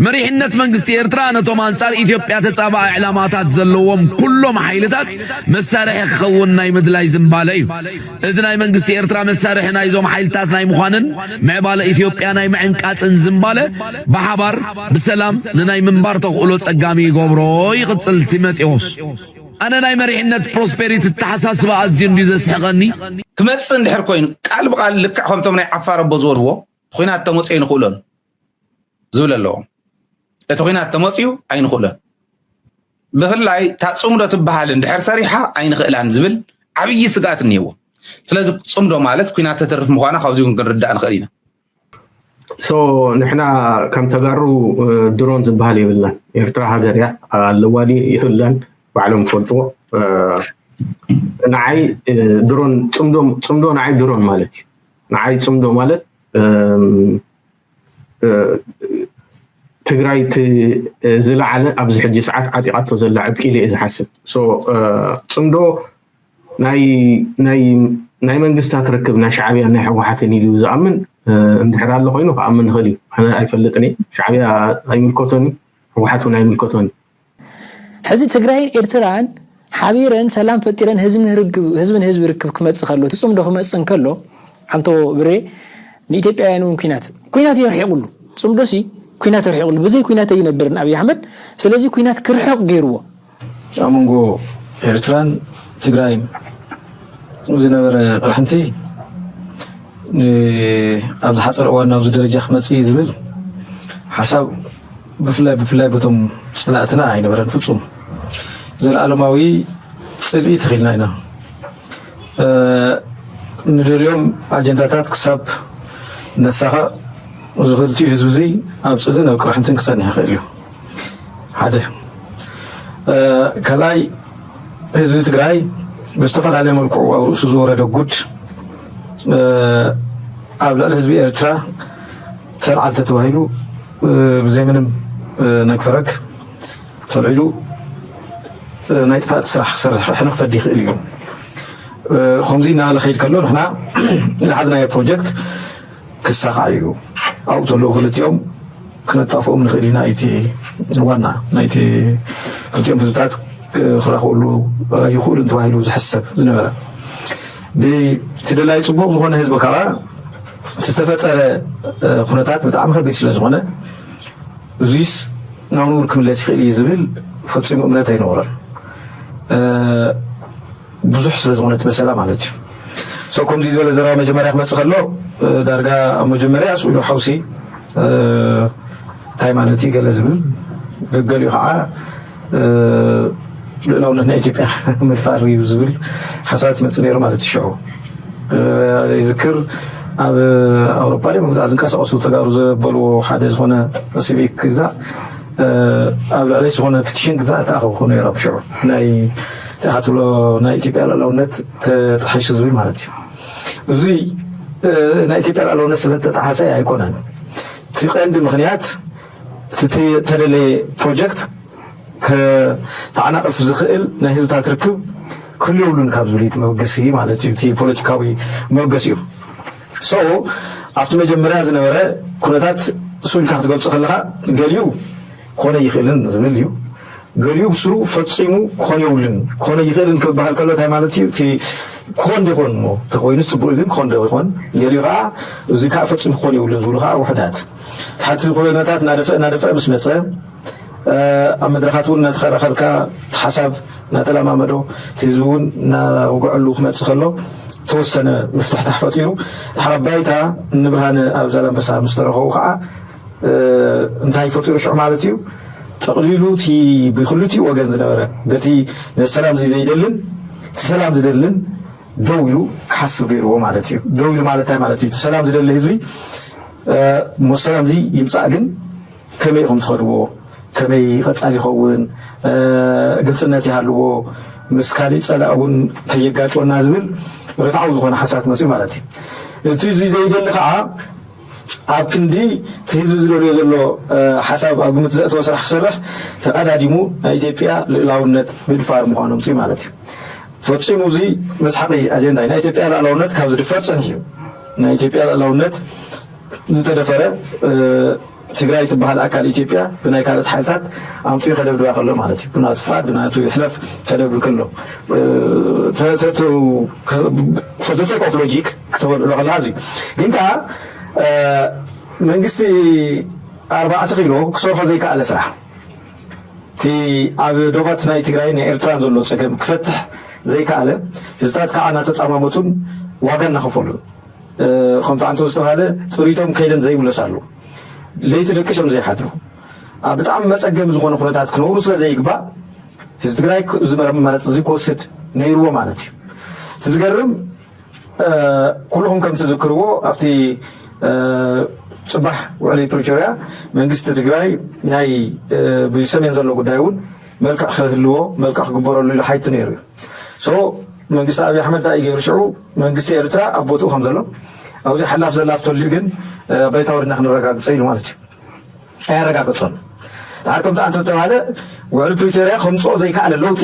መሪሕነት መንግስቲ ኤርትራ ነቶም ኣንጻር ኢትዮጵያ ተጻባኢ ዕላማታት ዘለዎም ኩሎም ሓይልታት መሳርሒ ክኸውን ናይ ምድላይ ዝንባለ እዩ። እዚ ናይ መንግስቲ ኤርትራ መሳርሒ ናይዞም ሓይልታት ናይ ምዃንን ምዕባለ ኢትዮጵያ ናይ ምዕንቃጽን ዝንባለ ብሓባር ብሰላም ንናይ ምንባር ተኽእሎ ጸጋሚ ይገብሮ። ይቕጽል ቲሞቴዎስ። ኣነ ናይ መሪሕነት ፕሮስፔሪቲ ኣተሓሳስባ ኣዝዩ እንድዩ ዘስሕቐኒ። ክመጽእ እንድሕር ኮይኑ ቃል ብቃል ልክዕ ከምቶም ናይ ዓፋር ኣቦ ዝበልዎ፣ ኹናት ተመጽኦ ይንኽእሎን ዝብል ኣለዎ። እቲ ኹናት ተመጽኡ ኣይንኽእሎን። ብፍላይ እታ ጽምዶ ትበሃል እንድሕር ሰሪሓ ኣይንኽእላን ዝብል ዓብዪ ስግኣት እኒህዎ። ስለዚ ጽምዶ ማለት ኲናት ተተርፍ ምዃና ካብዚ እውን ክንርዳእ ንኽእል ኢና። So ንሕና ከም ተጋሩ ድሮን ዝበሃል የብልናን። ኤርትራ ሃገር እያ፣ ኣለዋ ድዩ የብላን ባዕሎም ይፈልጥዎ። ንዓይ ድሮን ጽምዶ ንዓይ ድሮን ማለት እዩ። ንዓይ ጽምዶ ማለት ትግራይ ዝለዓለ ኣብዚ ሕጂ ሰዓት ዓጢቓቶ ዘላ ዕብቂል እየ ዝሓስብ። So ጽምዶ ናይ መንግስታት ርክብ ናይ ሻዕብያን ናይ ህወሓትን ኢሉ ዝኣምን እንድሕር ኣሎ ኮይኑ ክኣምን ንኽእል እዩ። ኣነ ኣይፈልጥን እየ። ሻዕብያ ኣይምልከቶን እዩ፣ ህወሓት እውን ኣይምልከቶን እዩ። ሕዚ ትግራይን ኤርትራን ሓቢረን ሰላም ፈጢረን ህዝቢ ንህዝቢ ርክብ ክመፅእ ከሎ እቲ ፅምዶ ክመፅእ እንከሎ ሓምቶ ብሬ ንኢትዮጵያውያን እውን ኲናት ኲናት የርሒቑሉ። ፅምዶሲ ኲናት የርሒቑሉ። ብዘይ ኲናት ኣይነብርን ኣብይ ኣሕመድ። ስለዚ ኲናት ክርሕቕ ገይርዎ። ኣብ መንጎ ኤርትራን ትግራይን ዝነበረ ቅርሕንቲ ኣብ ዝሓፀረ እዋን ናብዚ ደረጃ ክመፅእ እዩ ዝብል ሓሳብ ብፍላይ ብፍላይ በቶም ፀላእትና ኣይነበረን ፍፁም። ዘለኣለማዊ ፅልኢ ተኺልና ኢና። ንደልዮም ኣጀንዳታት ክሳብ ነሳኽዕ እዚ ክልቲኡ ህዝቢ እዚ ኣብ ፅልእን ኣብ ቅርሕንትን ክፀንሕ ይኽእል እዩ። ሓደ ካልኣይ ህዝቢ ትግራይ ብዝተፈላለየ መልክዑ ኣብ ርእሱ ዝወረደ ጉድ ኣብ ልዕሊ ህዝቢ ኤርትራ ተልዓል ተተባሂሉ ብዘይ ምንም ነግፈረግ ተልዒሉ ናይ ጥፋእቲ ስራሕ ክሰርሕ ሕነ ክፈዲ ይኽእል እዩ። ከምዚ እናበለ ከይድ ከሎ ንሕና ዝሓዝናዮ ፕሮጀክት ክሳኻዕ እዩ። ኣብኡ ተለዉ ክልቲኦም ክነጣፍኦም ንኽእል ኢና። እቲ ዋና ናይቲ ክልቲኦም ህዝብታት ክራኸብሉ ኣይኽእሉን ተባሂሉ ዝሕሰብ ዝነበረ ብቲ ደላይ ፅቡቕ ዝኾነ ህዝቢ ከዓ ዝተፈጠረ ኩነታት ብጣዕሚ ከቢድ ስለ ዝኾነ እዙይስ ናብ ንቡር ክምለስ ይኽእል እዩ ዝብል ፈፂሙ እምነት ኣይነበሮን። ብዙሕ ስለ ዝኾነት መሰላ ማለት እዩ። So ከምዚ ዝበለ ዘረባ መጀመርያ ክመፅእ ከሎ ዳርጋ ኣብ መጀመርያ ስኢሉ ሓውሲ እንታይ ማለት እዩ ገለ ዝብል ገገሊኡ ከዓ ልእላውነት ናይ ኢትዮጵያ ምድፋር እዩ ዝብል ሓሳባት ይመፅእ ነይሩ ማለት እዩ። ሽዑ ይዝክር ኣብ ኣውሮፓ ድዮም ግዛዕ ዝንቀሳቀሱ ተጋሩ ዘበልዎ ሓደ ዝኾነ ሲቪክ ግዛዕ ኣብ ልዕሊ ዝኾነ ፒቲሽን ግዛዕ ተኣኸብኩ ነይሮም። ሽዑ ናይ እንታይ ኢኻ ትብሎ ናይ ኢትዮጵያ ልእላውነት ተጣሒሱ ዝብል ማለት እዩ። እዚ ናይ ኢትዮጵያ ልእላውነት ስለተጣሓሰ ኣይኮነን። እቲ ቀንዲ ምኽንያት እቲ ተደለየ ፕሮጀክት ከተዓናቕፍ ዝኽእል ናይ ህዝብታት ርክብ ክህሉ የብሉን ካብ ዝብል እቲ መበገሲ ማለት እዩ። እቲ ፖለቲካዊ መበገሲኡ so ኣብቲ መጀመርያ ዝነበረ ኩነታት ስኢልካ ክትገልፆ ከለካ ገሊኡ ክኾነ ይኽእልን ዝብል እዩ። ገሊኡ ብስሩ ፈፂሙ ክኾን የብሉን። ክኾነ ይኽእልን ክበሃል ከሎ እንታይ ማለት እዩ? እቲ ክኾን ዶ ይኾን እሞ ተኮይኑ ፅቡቅ ግን ክኾን ዶ ይኾን? ገሊኡ ከዓ እዚ ከዓ ፈፂሙ ክኾን የብሉን ዝብሉ ከዓ ውሕዳት ሓቲ ኩነታት እናደፍአ እናደፍአ ምስ መፀ ኣብ መድረኻት እውን እናተኸራኸርካ እቲ ሓሳብ እናተለማመዶ እቲ ህዝቢ እውን እናወግዐሉ ክመፅእ ከሎ ተወሰነ ምፍትሕታሕ ፈጢሩ ድሓር ባይታ ንብርሃነ ኣብ ዛላንበሳ ምስ ተረኸቡ ከዓ እንታይ ፈጢሩ ሽዑ ማለት እዩ ጠቕሊሉ እቲ ብክልቲኡ ወገን ዝነበረ በቲ ነቲ ሰላም እዚ ዘይደልን እቲ ሰላም ዝደልን ደው ኢሉ ክሓስብ ገይርዎ ማለት እዩ። ደው ኢሉ ማለት እንታይ ማለት እዩ? እቲ ሰላም ዝደሊ ህዝቢ ሞ ሰላም እዚ ይምፃእ ግን ከመይ ኢኹም ትኸድዎ፣ ከመይ ቀፃሊ ይኸውን፣ ግልፅነት ይሃልዎ፣ ምስ ካሊእ ፀላእ እውን ከየጋጭወና ዝብል ርትዓዊ ዝኾነ ሓሳባት መፅኡ ማለት እዩ። እቲ እዚ ዘይደሊ ከዓ ኣብ ክንዲ እቲ ህዝቢ ዝደልዮ ዘሎ ሓሳብ ኣብ ግምት ዘእተወ ስራሕ ክሰርሕ ተቐዳዲሙ ናይ ኢትዮጵያ ልእላውነት ምድፋር ምዃኑ ኣምፅኡ ማለት እዩ። ፈፂሙ እዚ መስሓቂ ኣጀንዳ እዩ። ናይ ኢትዮጵያ ልእላውነት ካብ ዝድፈር ፀኒሑ እዩ። ናይ ኢትዮጵያ ልእላውነት ዝተደፈረ ትግራይ ትበሃል ኣካል ኢትዮጵያ ብናይ ካልኦት ሓይልታት ኣምፅኡ ከደብድባ ከሎ ማለት እዩ። ብናቱ ፍቓድ ብናቱ ይሕለፍ ከደብድብ ከሎ for the sake of logic ክተበልዕሎ ከለካ እዩ። ግን ከዓ መንግስቲ ኣርባዕተ ኪሎ ክሰርሖ ዘይከኣለ ስራሕ እቲ ኣብ ዶባት ናይ ትግራይ ናይ ኤርትራን ዘሎ ፀገም ክፈትሕ ዘይከኣለ ህዝብታት ከዓ እናተጣማመቱን ዋጋ እናኸፈሉን ከምቲ ኣንቶ ዝተባሃለ ጥሪቶም ከይደን ዘይምለሳሉ ለይቲ ደቂሶም ዘይሓድሩ ኣብ ብጣዕሚ መፀገሚ ዝኾነ ኩነታት ክነብሩ ስለ ዘይግባእ ህዝቢ ትግራይ ዝመረመረፅ እዚ ክወስድ ነይርዎ ማለት እዩ። እቲ ዝገርም ኩልኹም ከም ትዝክርዎ ኣብቲ ፅባሕ ውዕሊ ፕሪቶሪያ መንግስቲ ትግራይ ናይ ብሰሜን ዘሎ ጉዳይ እውን መልክዕ ክህልዎ መልክዕ ክግበረሉ ኢሉ ሓይቲ ነይሩ እዩ። መንግስቲ ኣብይ ኣሕመድ እንታይ ገይሩ ሽዑ መንግስቲ ኤርትራ ኣብ ቦትኡ ከም ዘሎ ኣብዚ ሓላፍ ዘላፍ ተልዩ ግን ባይታ ወሪድና ክነረጋግፀ ኢሉ ማለት እዩ። ኣያረጋገፆን ድሓር ከምቲ ኣንተ ተባሃለ ውዕሊ ፕሪቶሪያ ከምፅኦ ዘይከኣለ ለውጢ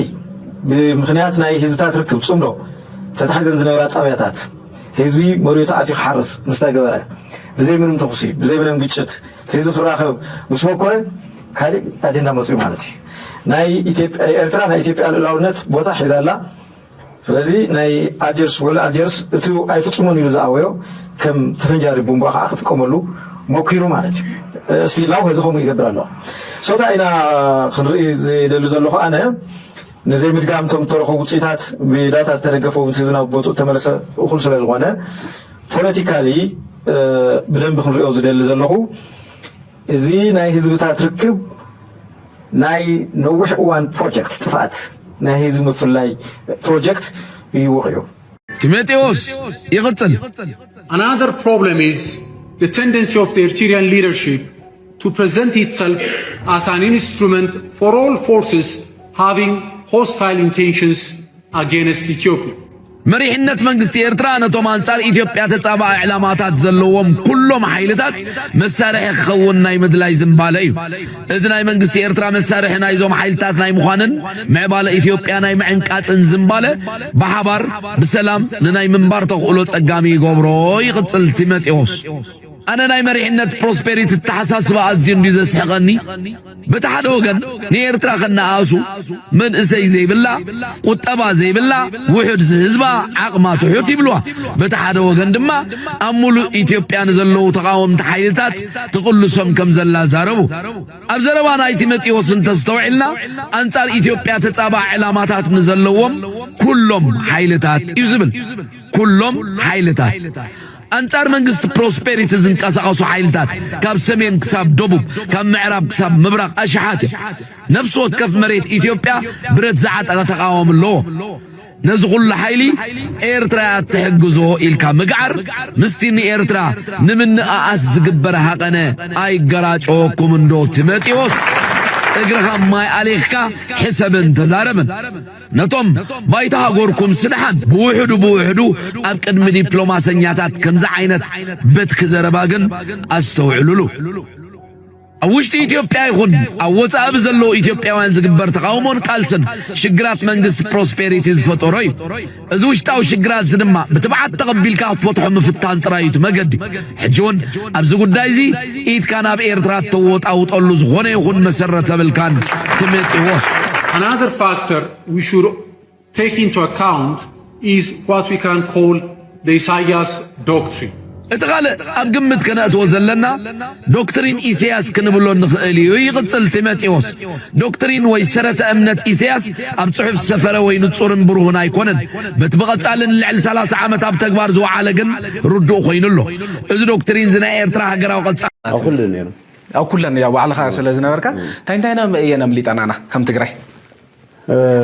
ብምክንያት ናይ ህዝብታት ርክብ ፅምዶ ተታሒዘን ዝነበራ ጣብያታት ህዝቢ መሪቱ ኣትዩ ክሓርስ ምስታይ ገበረ ብዘይ ምንም ተኩሲ ብዘይ ምንም ግጭት ህዝቢ ክራኸብ ምስ መኮረ ካሊእ ኣጀንዳ መፅኡ ማለት እዩ። ናይ ኤርትራ ናይ ኢትዮጵያ ልእላውነት ቦታ ሒዛላ ስለዚ ናይ ኣልጀርስ ውዕሊ ኣልጀርስ እቲ ኣይፍፅሞን ኢሉ ዝኣወዮ ከም ተፈንጃሪ ቡምባ ከዓ ክጥቀመሉ ሞኪሩ ማለት እዩ። እስቲ ላው ዚ ከምኡ ይገብር ኣለዋ። ሶታ ኢና ክንርኢ ዝደሊ ዘለኹ ኣነ ንዘይ ምድጋም እቶም ተረኸቡ ውፅኢታት ብዳታ ዝተደገፈ እውን ህዝብና ቦትኡ ተመለሰ እኹል ስለ ዝኾነ ፖለቲካሊ ብደንብ ክንሪኦ ዝደሊ ዘለኹ እዚ ናይ ህዝብታት ርክብ ናይ ነዊሕ እዋን ፕሮጀክት ጥፍኣት ናይ ህዝቢ ምፍላይ ፕሮጀክት እዩ ወቂዑ። ጢሞቴዎስ ይቕጽል። Another problem is the tendency of the Eritrean leadership to present itself as an instrument for all forces having hostile intentions against Ethiopia. መሪሕነት መንግስቲ ኤርትራ ነቶም ኣንጻር ኢትዮጵያ ተጻባኢ ዕላማታት ዘለዎም ኩሎም ሓይልታት መሳርሒ ክኸውን ናይ ምድላይ ዝንባለ እዩ። እዚ ናይ መንግስቲ ኤርትራ መሳርሒ ናይዞም ሓይልታት ናይ ምዃንን ምዕባለ ኢትዮጵያ ናይ ምዕንቃጽን ዝንባለ ብሓባር ብሰላም ንናይ ምንባር ተኽእሎ ጸጋሚ ይገብሮ ይቕጽል ቲሞቴዎስ። ኣነ ናይ መሪሕነት ፕሮስፔሪቲ ኣተሓሳስባ ኣዝዩ እንድዩ ዘስሕቐኒ። በቲ ሓደ ወገን ንኤርትራ ከነኣእሱ መንእሰይ ዘይብላ፣ ቁጠባ ዘይብላ፣ ውሑድ ዝህዝባ፣ ዓቕማ ትሑት ይብልዋ። በቲ ሓደ ወገን ድማ ኣብ ሙሉእ ኢትዮጵያ ንዘለዉ ተቓወምቲ ሓይልታት ትቕልሶም ከም ዘላ ዛረቡ። ኣብ ዘረባ ናይ ቲሞቴዎስ እንተስተውዒልና ኣንጻር ኢትዮጵያ ተጻባኢ ዕላማታት ንዘለዎም ኩሎም ሓይልታት እዩ ዝብል። ኩሎም ሓይልታት ኣንጻር መንግስቲ ፕሮስፔሪቲ ዝንቀሳቐሱ ሓይልታት ካብ ሰሜን ክሳብ ደቡብ ካብ ምዕራብ ክሳብ ምብራቕ ኣሽሓት እዮም። ነፍሲ ወከፍ መሬት ኢትዮጵያ ብረት ዝዓጠቐ ተቓወም ኣለዎ። ነዚ ኩሉ ሓይሊ ኤርትራ እያ ትሕግዞ ኢልካ ምግዓር ምስቲ ንኤርትራ ንምንእኣስ ዝግበር ሃቐነ ኣይገራጨወኩም እንዶ ቲሞቴዎስ? እግርኻ ማይ ኣሊኽካ ሕሰብን ተዛረብን። ነቶም ባይታ ሃገርኩም ስድሓን ብውሕዱ ብውሕዱ ኣብ ቅድሚ ዲፕሎማሰኛታት ከምዚ ዓይነት በትኪ ዘረባ ግን ኣስተውዕሉሉ። ኣብ ውሽጢ ኢትዮጵያ ይኹን ኣብ ወጻኢ ብዘለዉ ኢትዮጵያውያን ዝግበር ተቓውሞን ቃልስን ሽግራት መንግስቲ ፕሮስፔሪቲ ዝፈጠሮ እዩ። እዚ ውሽጣዊ ሽግራት እዚ ድማ ብትብዓት ተቐቢልካ ክትፈትሖ ምፍታን ጥራይ እዩ እቲ መገዲ። ሕጂ እውን ኣብዚ ጉዳይ እዚ ኢድካ ናብ ኤርትራ እተወጣውጠሉ ዝኾነ ይኹን መሰረት የብልካን ቲሞቴዎስ። Another factor we should take into account is what we can call the Isaias doctrine. እቲ ካልእ ኣብ ግምት ከነእትዎ ዘለና ዶክትሪን ኢሳያስ ክንብሎ ንኽእል እዩ ይቕጽል ጢሞቴዎስ። ዶክትሪን ወይ ሰረተ እምነት ኢሳያስ ኣብ ጽሑፍ ዝሰፈረ ወይ ንጹርን ብሩህን ኣይኮነን። በቲ ብቐጻሊ ንልዕሊ ሰላሳ ዓመት ኣብ ተግባር ዝወዓለ ግን ርዱእ ኮይኑ ኣሎ። እዚ ዶክትሪን እዚ ናይ ኤርትራ ሃገራዊ ቀጻ ኣብ ኩለን ነይሩ ኣብ ኩለን ያው ባዕልኻ ስለ ዝነበርካ እንታይ እንታይ ኢና እየን ኣምሊጠናና ከም ትግራይ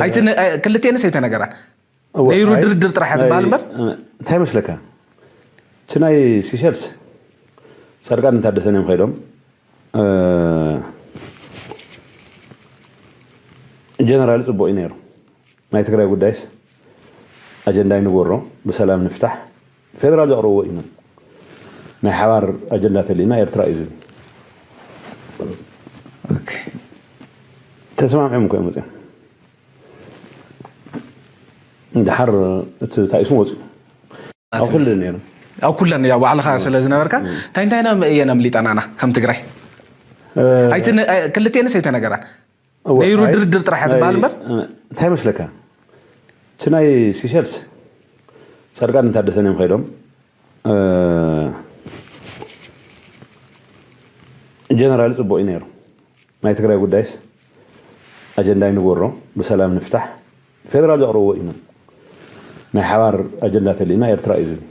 ኣይትን ክልቴንስ ኣይተነገራን ነይሩ ድርድር ጥራሕ ትበሃል እምበር እንታይ መስለካ እቲ ናይ ሲሸልስ ፃድቃን ታደሰን እዮም ከይዶም ጀነራል ፅቡቅ እዩ ነይሩ ናይ ትግራይ ጉዳይስ ኣጀንዳ ይንበሮ ብሰላም ንፍታሕ ፌደራል ዘቕረብዎ እዩ ናይ ሓባር ኣጀንዳ ተሊና ኤርትራ እዩ ዝብል ተስማምዖም እኮ እዮም መፅኦም ድሓር እቲ ታኢሱ ወፅኡ ኣብ ኩለን ነይሩ ኣብ ኩለን ያው ባዕልኻ ስለ ዝነበርካ እንታይ እንታይ ኢና እየን ኣምሊጠናና ከም ትግራይ ኣይትን ክልቴንስ ኣይተነገራን። ነይሩ ድርድር ጥራሕ ትበሃል እምበር። እንታይ መስለካ? እቲ ናይ ሲሸልስ ጻድቃን ታደሰን እዮም ከይዶም። ጀነራል ጽቡቅ እዩ ነይሩ። ናይ ትግራይ ጉዳይስ ኣጀንዳ ይንጎሮ፣ ብሰላም ንፍታሕ። ፌደራል ዘቕረብዎ እዩ። ናይ ሓባር ኣጀንዳ ተሊና ኤርትራ እዩ ዝብል።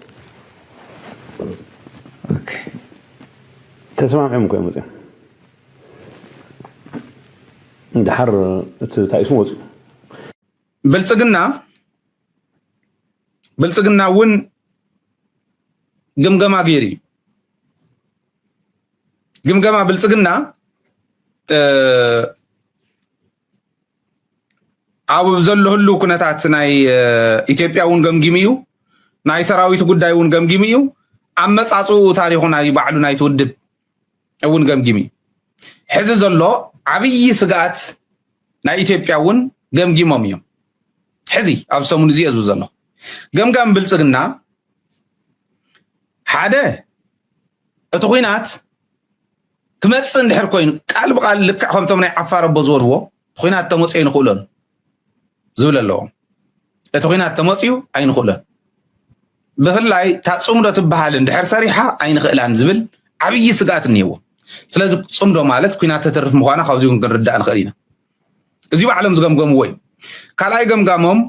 ተስማሚዖም እኮ እዮም መፅኦም። እንድሓር እቲ ታኢሱ ወፅኡ። ብልፅግና ብልፅግና እውን ግምገማ ገይሩ እዩ። ግምገማ ብልፅግና ኣብ ዘሎ ህሉ ኩነታት ናይ ኢትዮጵያ እውን ገምጊሙ እዩ። ናይ ሰራዊት ጉዳይ እውን ገምጊሙ እዩ። ኣመፃፅኡ ታሪኹ ናይ ባዕሉ ናይቲ ውድብ እውን ገምጊሙ እዩ። ሕዚ ዘሎ ዓብዪ ስግኣት ናይ ኢትዮጵያ እውን ገምጊሞም እዮም። ሕዚ ኣብ ሰሙን እዚ እየ ዝብል ዘሎ ገምጋም ብልፅግና ሓደ እቲ ኹናት ክመፅእ እንድሕር ኮይኑ ቃል ብቃል ልክዕ ከምቶም ናይ ዓፋር ኣቦ ዝበልዎ ኹናት ተመፅኦ ይንኽእሎን ዝብል ኣለዎም። እቲ ኹናት ተመፅኡ ኣይንኽእሎን። ብፍላይ እታ ፅምዶ ትበሃል እንድሕር ሰሪሓ ኣይንኽእላን ዝብል ዓብዪ ስግኣት እኒህዎ። ስለዚ ፅምዶ ማለት ኲናት ተተርፍ ምዃና ካብዚ እውን ክንርዳእ ንኽእል ኢና። እዚ ባዕሎም ዝገምገምዎ እዩ። ካልኣይ ገምጋሞም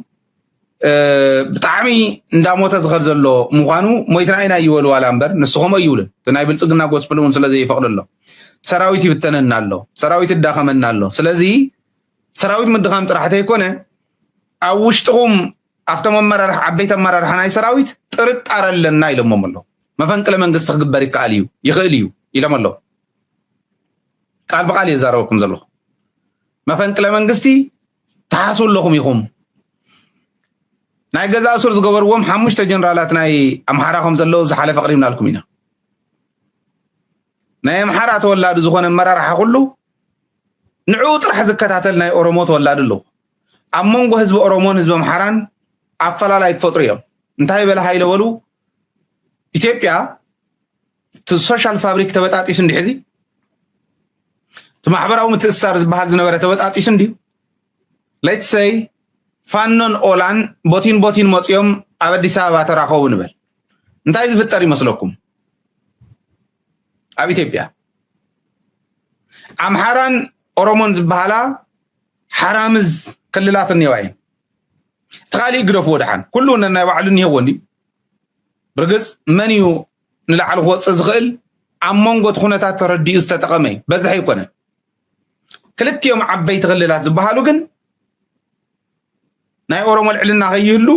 ብጣዕሚ እንዳሞተ ዝኸድ ዘሎ ምዃኑ ሞይትና ኢና ይበሉ ዋላ እምበር ንስኹም ኣይብሉን። እቲ ናይ ብልፅግና ጎስፕል እውን ስለ ዘይፈቕደሎም ሰራዊት ይብተነና ኣሎ፣ ሰራዊት ይዳኸመና ኣሎ። ስለዚ ሰራዊት ምድኻም ጥራሕ ተይኮነ ኣብ ውሽጥኹም ኣብቶም ኣመራርሓ ዓበይቲ ኣመራርሓ ናይ ሰራዊት ጥርጣረ ኣለና ኢሎሞም ኣለዉ። መፈንቅለ መንግስቲ ክግበር ይከኣል እዩ ይኽእል እዩ ኢሎም ኣለዉ። ቃል ብቃል እየ ዝዛረበኩም ዘለኹ። መፈንቅለ መንግስቲ ትሓስቡ ኣለኹም ኢኹም። ናይ ገዛ እሱር ዝገበርዎም ሓሙሽተ ጀነራላት ናይ ኣምሓራ ከም ዘለዉ ዝሓለፈ ኣቕሪብናልኩም ኢና። ናይ ኣምሓራ ተወላዲ ዝኾነ ኣመራርሓ ኩሉ ንዕኡ ጥራሕ ዝከታተል ናይ ኦሮሞ ተወላዲ ኣለዎ። ኣብ መንጎ ህዝቢ ኦሮሞን ህዝቢ ኣምሓራን ኣፈላላይ ክፈጥሩ እዮም። እንታይ በለ ሃይለ በሉ ኢትዮጵያ እቲ ሶሻል ፋብሪክ ተበጣጢሱ እንዲ ሕዚ እቲ ማሕበራዊ ምትእስሳር ዝበሃል ዝነበረ ተበጣጢሱ እንድዩ። ሌትስ ሰይ ፋኖን ኦላን ቦቲን ቦቲን መፂኦም ኣብ ኣዲስ ኣበባ ተራኸቡ ንበል። እንታይ ዝፍጠር ይመስለኩም? ኣብ ኢትዮጵያ ኣምሓራን ኦሮሞን ዝበሃላ ሓራምዝ ክልላት እኒዋ እየን። እቲ ካሊእ ግደፍዎ ደሓን ኩሉ ነናይ ባዕሉ እኒሀዎ እንዲ ብርግፅ መን እዩ ንላዕሊ ክወፅእ ዝኽእል ኣብ መንጎ እቲ ኩነታት ተረዲኡ ዝተጠቐመ እዩ። በዝሒ ኣይኮነን። ክልቲኦም ዓበይቲ ክልላት ዝበሃሉ ግን ናይ ኦሮሞ ልዕልና ከይህሉ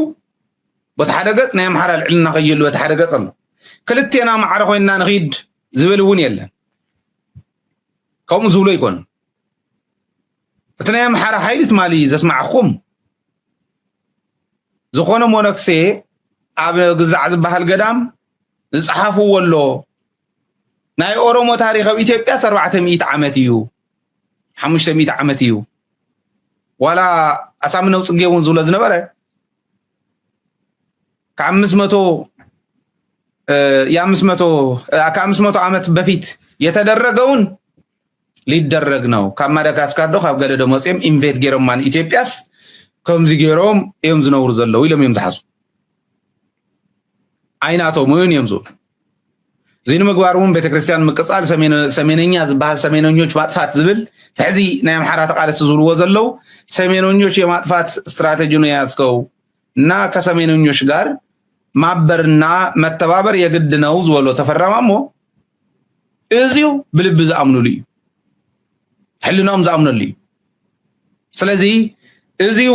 በቲ ሓደ ገፅ ናይ ኣምሓራ ልዕልና ከይህሉ በቲ ሓደ ገፅ ኣሎ። ክልቴና ማዕረ ኮይንና ንኺድ ዝብል እውን የለን። ከምኡ ዝብሉ ኣይኮኑን። እቲ ናይ ኣምሓራ ሓይሊ ትማሊ ዘስማዕኹም ዝኾነ ሞነክሴ ኣብ ግዛዕ ዝበሃል ገዳም ዝፀሓፍዎ ኣሎ። ናይ ኦሮሞ ታሪኽ ኣብ ኢትዮጵያስ ኣርባዕተ ሚእቲ ዓመት እዩ፣ ሓሙሽተ ሚእቲ ዓመት እዩ። ዋላ ኣሳምነው ፅጌ እውን ዝብሎ ዝነበረ ካብ ኣምስት መቶ የአምስት መቶ ከአምስት መቶ ዓመት በፊት የተደረገውን ሊደረግ ነው። ካብ ማዳጋስካር ዶ ካብ ገለ ዶ መፅኦም ኢንቬድ ገይሮማ ንኢትዮጵያስ ከምዚ ገይሮም እዮም ዝነብሩ ዘለዉ ኢሎም እዮም ዝሓስቡ። ኣይናቶም እውን እዮም ዝብሉ። እዚ ንምግባር እውን ቤተክርስትያን ምቅፃል ሰሜነኛ ዝበሃል ሰሜነኞች ማጥፋት ዝብል ትሕዚ ናይ ኣምሓራ ተቃለስቲ ዝብልዎ ዘለዉ ሰሜነኞች የማጥፋት ስትራቴጂ ነው የያዝከው እና ከሰሜነኞች ጋር ማበርና መተባበር የግድ ነው ዝበሎ ተፈራ ማሞ እዚዩ ብልቢ ዝኣምኑሉ እዩ፣ ሕልናኦም ዝኣምነሉ እዩ። ስለዚ እዚዩ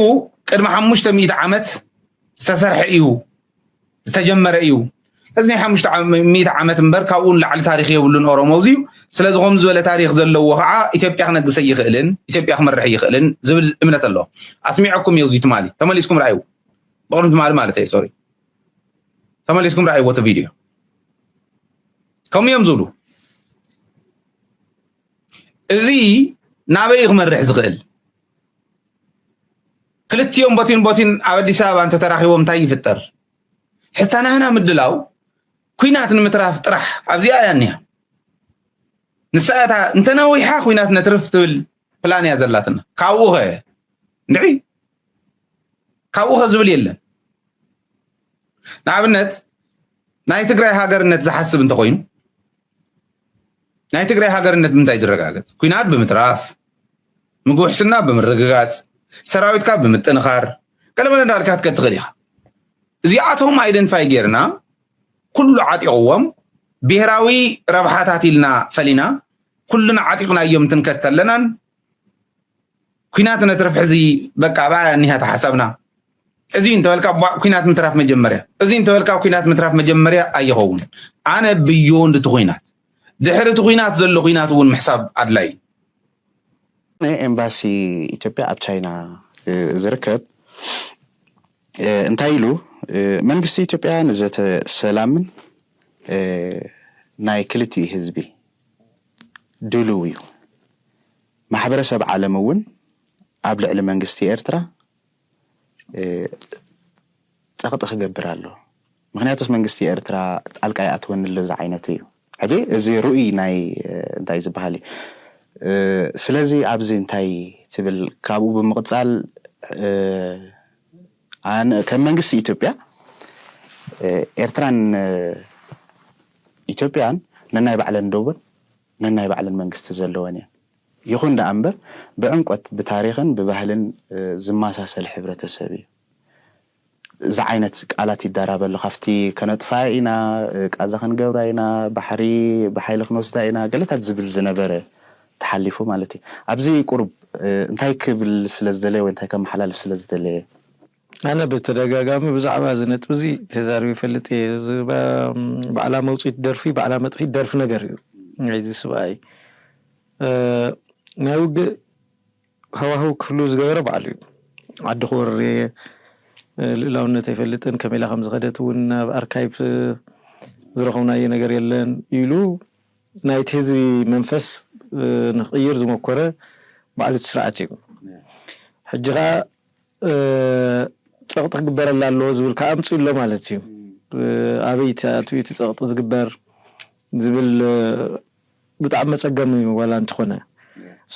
ቅድሚ ሓሙሽተ ሚእቲ ዓመት ዝተሰርሐ እዩ፣ ዝተጀመረ እዩ። እዚ ናይ ሓሙሽተ ሚእቲ ዓመት እምበር ካብኡ ንላዕሊ ታሪክ የብሉን ኦሮሞ እዚዩ። ስለዚ ከም ዝበለ ታሪክ ዘለዎ ከዓ ኢትዮጵያ ክነግስ ኣይኽእልን፣ ኢትዮጵያ ክመርሕ ኣይኽእልን ዝብል እምነት ኣሎ። ኣስሚዐኩም እየ እዚ ትማሊ፣ ተመሊስኩም ረኣዩ። ብቕድሚ ትማሊ ማለት እየ፣ ሶሪ። ተመሊስኩም ረኣይዎ እቲ ቪድዮ። ከምኡ እዮም ዝብሉ። እዚ ናበይ ክመርሕ ዝኽእል? ክልቲኦም ቦቲን ቦቲን ኣብ ኣዲስ ኣበባ እንተተራኺቦም እንታይ ይፍጠር? ሕታ ናህና ምድላው ኩናት ንምትራፍ ጥራሕ ኣብዚኣ እያ እኒኣ። ንሳ እታ እንተነዊሓ ኩናት ነትርፍ ትብል ፕላን እያ ዘላትና። ካብኡ ኸ እንድዒ ካብኡ ኸ ዝብል የለን። ንኣብነት ናይ ትግራይ ሃገርነት ዝሓስብ እንተኾይኑ ናይ ትግራይ ሃገርነት ብምንታይ ዝረጋገፅ? ኩናት ብምትራፍ፣ ምግቢ ውሕስና ብምርግጋፅ፣ ሰራዊትካ ብምጥንኻር፣ ገለመለ እንዳልካ ክትከድ ትኽእል ኢኻ። እዚኣቶም ኣይደንቲፋይ ጌርና ኩሉ ዓጢቕዎም ብሄራዊ ረብሓታት ኢልና ፈሊና ኩልና ዓጢቕናዮም ትንከት ተለናን ኩናት ነትርፍ ሕዚ በቃ ብኣ እኒሃ ተሓሳብና። እዚ እንተበልካ ቧ- ኩናት ምትራፍ መጀመርያ፣ እዚ እንተበልካ ኩናት ምትራፍ መጀመርያ ኣይኸውን። ኣነ ብዮንድ እቲ ኩናት ድሕሪ እቲ ኩናት ዘሎ ኩናት እውን ምሕሳብ ኣድላይ እዩ። ኤምባሲ ኢትዮጵያ ኣብ ቻይና ዝርከብ እንታይ ኢሉ? መንግስቲ ኢትዮጵያ ንዘተ ሰላምን ናይ ክልቲኡ ህዝቢ ድልው እዩ። ማሕበረሰብ ዓለም እውን ኣብ ልዕሊ መንግስቲ ኤርትራ ጸቕጢ ክገብር ኣሎ። ምክንያቱስ መንግስቲ ኤርትራ ጣልቃ ይኣትወኒ ኣሎ ዝዓይነቱ እዩ። ሕጂ እዚ ርኡይ ናይ እንታይ ዝበሃል እዩ። ስለዚ ኣብዚ እንታይ ትብል? ካብኡ ብምቕጻል ከም መንግስቲ ኢትዮጵያ ኤርትራን ኢትዮጵያን ነናይ ባዕለን ደቡን ነናይ ባዕለን መንግስቲ ዘለወን እየን። ይኹን ደኣ እምበር ብዕምቆት ብታሪኽን ብባህልን ዝመሳሰል ሕብረተሰብ እዩ። እዚ ዓይነት ቃላት ይደራበሉ። ካብቲ ከነጥፋ ኢና፣ ቃዛ ክንገብራ ኢና፣ ባሕሪ ብሓይሊ ክንወስዳ ኢና ገለታት ዝብል ዝነበረ ተሓሊፉ ማለት እዩ። ኣብዚ ቁሩብ እንታይ ክብል ስለ ዝደለየ ወይ እንታይ ከመሓላልፍ ስለ ዝደለየ ኣነ ብተደጋጋሚ ብዛዕባ እዚ ነጥቢ እዚ ተዛሪበ ይፈልጥ እየ። እዚ ባ- ባዕላ መውፅኢት ደርፊ ባዕላ መጥፊት ደርፊ ነገር እዩ ናይዚ ስብኣይ። እ፣ ናይ ውግእ ሃዋህው ክህሉ ዝገበረ ባዕሉ እዩ። ዓዲ ክወርር እየ፣ እ፣ ልእላውነት ኣይፈልጥን፣ ከመይ ኢላ ከም ዝኸደት እውን ናብ ኣርካይቭ ዝረኸብናዮ ነገር የለን ኢሉ ናይቲ ህዝቢ መንፈስ ንክቕይር ዝመኮረ ባዕሉ እቲ ስርዓት እዩ። ሕጂ ከዓ ጸቕጢ ክግበረላ ኣለዎ ዝብል ከዓ ኣምፅኡ ኣሎ ማለት እዩ። ኣበይ እቲ ጸቕጢ ዝግበር ዝብል ብጣዕሚ መፀገሚ ዋላ እንተኾነ፣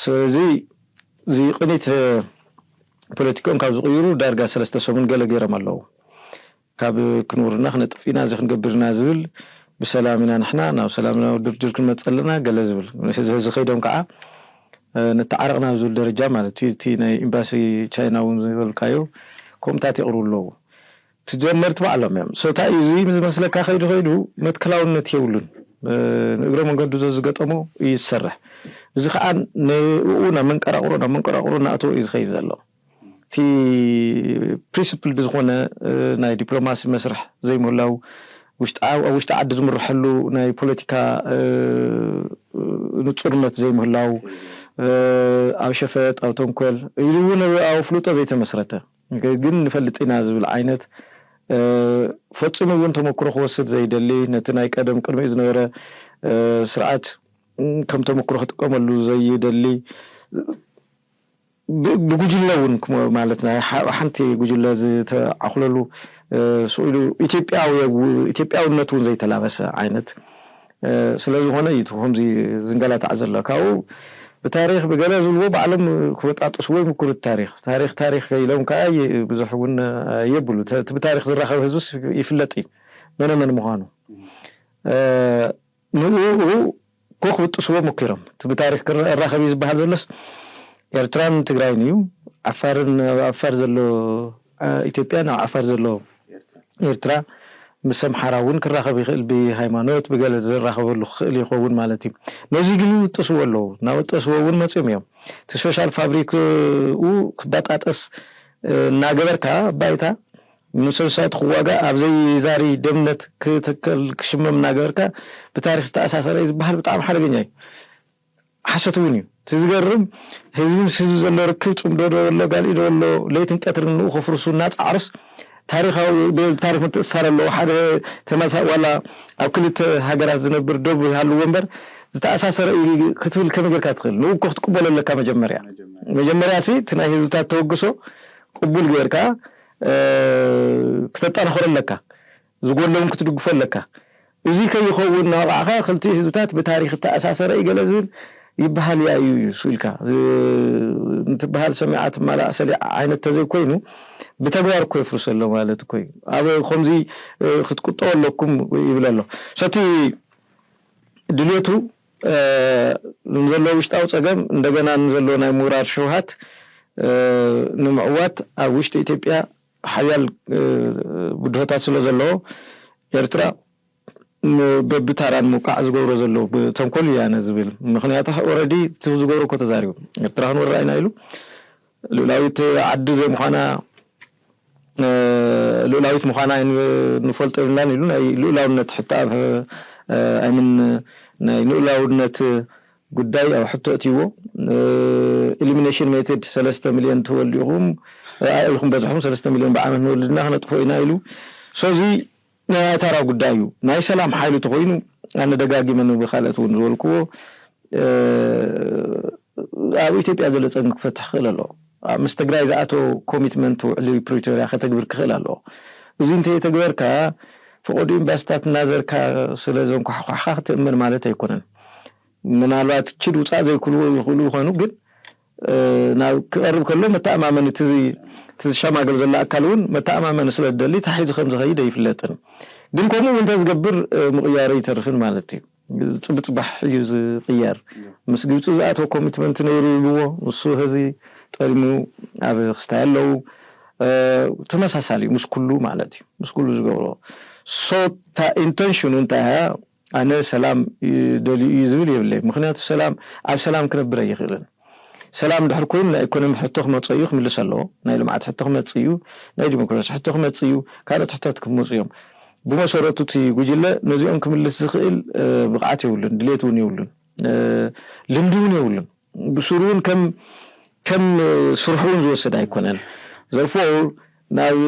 ስለዚ እዚ ቅኒት ፖለቲካኦም ካብ ዝቕይሩ ዳርጋ ሰለስተ ሰሙን ገለ ገይሮም ኣለዉ። ካብ ክንውርና ክነጥፍ ኢና እዚ ክንገብር ኢና ዝብል ብሰላም ኢና ንሕና ናብ ሰላም ናብ ድርድር ክንመፅ ኣለና ገለ ዝብል እዚ ከይዶም ከዓ ንተዓረቕ ናብ ዝብል ደረጃ ማለት እዩ። እቲ ናይ ኤምባሲ ቻይና እውን ዝበልካዮ ከምኡታት የቕርቡ ኣለዉ። እቲ ጀመርቲ ባዕሎም እዮም። ሶታ እዩ እዚ ዝመስለካ ከይዱ ከይዱ መትከላውነት የብሉን። ንእግረ መንገዱ ዘዝገጠሞ እዩ ዝሰርሕ። እዚ ከዓ ንኡ ናብ መንቀራቕሮ ናብ መንቀራቕሮ እናእተወ እዩ ዝኸይድ ዘሎ። እቲ ፕሪንስፕልድ ዝኾነ ናይ ዲፕሎማሲ መስርሕ ዘይምህላው፣ ኣብ ውሽጢ ዓዲ ዝምርሐሉ ናይ ፖለቲካ ንፁርነት ዘይምህላው፣ ኣብ ሸፈጥ ኣብ ተንኮል ኢሉ እውን ኣብ ኣፍልጦ ዘይተመስረተ ግን ንፈልጥ ኢና ዝብል ዓይነት ፈፂሙ እውን ተመክሮ ክወስድ ዘይደሊ ነቲ ናይ ቀደም ቅድሚኡ ዝነበረ ስርዓት ከም ተመክሮ ክጥቀመሉ ዘይደሊ ብጉጅለ እውን ማለት ናይ ሓንቲ ጉጅለ ዝተዓኩለሉ ስኢሉ ኢትዮጵያውነት እውን ዘይተላበሰ ዓይነት ስለዝኾነ እዩ ከምዚ ዝንገላታዕ ዘሎ። ካብኡ ብታሪኽ ብገለ ዝብልዎ ባዕሎም ክበጣጥስዎ ይምክሩ። ታሪኽ ታሪኽ ታሪኽ ኢሎም ከዓ ብዙሕ እውን የብሉ። እቲ ብታሪኽ ዝራኸብ ህዝብስ ይፍለጥ እዩ መነ መን ምዃኑ። ንኡ እኮ ክብጥስዎ ሞኪሮም። እቲ ብታሪኽ ክራኸብ እዩ ዝበሃል ዘሎስ ኤርትራን ትግራይን እዩ። ዓፋርን ኣብ ዓፋር ዘሎ ኢትዮጵያን ኣብ ዓፋር ዘሎ ኤርትራ ምስ ኣምሓራ እውን ክራኸብ ይኽእል ብሃይማኖት ብገለ ዝራኸበሉ ክኽእል ይኸውን ማለት እዩ። ነዚ ግን ይውጥስዎ ኣለዉ። እናወጠስዎ እውን መፅዮም እዮም። እቲ ስፔሻል ፋብሪክኡ ክበጣጠስ እናገበርካ ባይታ ንሰሳት ክዋጋ ኣብ ዘይዛሪ ደምነት ክትከል ክሽመም እናገበርካ ብታሪክ ዝተኣሳሰረ እዩ ዝበሃል ብጣዕሚ ሓደገኛ እዩ። ሓሰት እውን እዩ። እቲ ዝገርም ህዝቢ ምስ ህዝቢ ዘሎ ርክብ ፅምዶ ዶ ኣሎ ጋልኢ ዶ ኣሎ ለይትን ቀትርን ንኡ ከፍርሱ እናፃዕሩስ ታሪካዊ ብታሪክ ምትእስሳር ኣለዎ። ሓደ ተመሳ ዋላ ኣብ ክልተ ሃገራት ዝነብር ዶብ ይሃልዎ እምበር ዝተኣሳሰረ እዩ ክትብል ከመይ ጌርካ ትኽእል? ንኡ እኮ ክትቅበሎ ኣለካ መጀመርያ። መጀመርያ ሲ እቲ ናይ ህዝብታት ተወግሶ ቅቡል ጌርካ ክተጠናኽሮ ኣለካ። ዝጎድለውን ክትድግፎ ኣለካ። እዚ ከይኸውን እናወቃዕካ ክልቲኡ ህዝብታት ብታሪክ እተኣሳሰረ እዩ ገለ ዝብል ይበሃል ያዩ እዩ ስኢልካ እንትበሃል ሰሚዓ ትማላእ ሰሊዓ ዓይነት ተዘይኮይኑ ብተግባር እኮ የፍርሰ ኣሎ ማለት እኮ እዩ። ኣብ ከምዚ ክትቁጠው ኣለኩም ይብል ኣሎ። ሰቲ ድልየቱ ንዘሎ ውሽጣዊ ጸገም እንደገና ንዘሎ ናይ ምውራር ሽውሃት ንምዕዋት ኣብ ውሽጢ ኢትዮጵያ ሓያል ብድሆታት ስለ ዘለዎ ኤርትራ በብታራን ምውቃዕ ዝገብሮ ዘሎ ተንኮል እያነ ዝብል ምክንያቱ ኦረዲ ዝገብሮ እኮ ተዛሪቡ ኤርትራ ክንወራ ኢና ኢሉ ልኡላዊት ዓዲ ዘይምዃና ልኡላዊት ምዃና ንፈልጦ የብልናን ኢሉ ናይ ልኡላውነት ሕቶ ኣብ ኣይምን ናይ ልኡላውነት ጉዳይ ኣብ ሕቶ እትይዎ ኢሊሚኔሽን ሜትድ ሰለስተ ሚልዮን ትወልዱ ኢኹም ኢኹም በዝሕኩም ሰለስተ ሚልዮን ብዓመት ንወልድና ክነጥፎ ኢና ኢሉ ሶዚ ናይ ኣታራ ጉዳይ እዩ ናይ ሰላም ሓይሊ ተኮይኑ ኣነ ደጋጊመ ብካልኦት እውን ዝበልክዎ ኣብ ኢትዮጵያ ዘሎ ፀገም ክፈትሕ ክእል ኣሎ ምስ ትግራይ ዝኣቶ ኮሚትመንት ውዕሊ ፕሪቶሪያ ከተግብር ክኽእል ኣለዎ እዚ እንተይተግበርካ ፈቀዱ ኤምባስታት እናዘርካ ስለ ዘንኳሕኳሕካ ክትእመን ማለት ኣይኮነን ምናልባት ችድ ውፃእ ዘይክልዎ ይኽእሉ ይኾኑ ግን ናብ ክቐርብ ከሎ መተኣማመኒ እቲ ዝሸማገል ዘሎ ኣካል እውን መተኣማመኒ ስለ ዝደሊ ታሒዙ ከም ዝኸይድ ኣይፍለጥን ግን ከምኡ እውን እንተዝገብር ምቕያሩ ይተርፍን ማለት እዩ ፅብፅባሕ እዩ ዝቕየር ምስ ግብፂ ዝኣተወ ኮሚትመንት ነይሩ ይብዎ እሱ ህዚ ጠልሙ ኣብ ክስታይ ኣለዉ ተመሳሳሊ ምስ ኩሉ ማለት እዩ ምስ ኩሉ ዝገብሮ ሶታ ኢንተንሽኑ እንታይ ኣነ ሰላም ደልዩ እዩ ዝብል የብለይ ምክንያቱ ሰላም ኣብ ሰላም ክነብር ኣይኽእልን ሰላም ድሕር ኮይኑ ናይ ኢኮኖሚ ሕቶ ክመፀ እዩ ክምልስ ኣለዎ ናይ ልምዓት ሕቶ ክመፅ እዩ ናይ ዲሞክራሲ ሕቶ ክመፅ እዩ ካልኦት ሕቶት ክመፁ እዮም ብመሰረቱ እቲ ጉጅለ ነዚኦም ክምልስ ዝኽእል ብቕዓት የብሉን ድሌት እውን የብሉን ልምዲ እውን የብሉን ብስሩ እውን ከም ከም ስርሑ እውን ዝወስድ ኣይኮነን ዘርፎ ናብ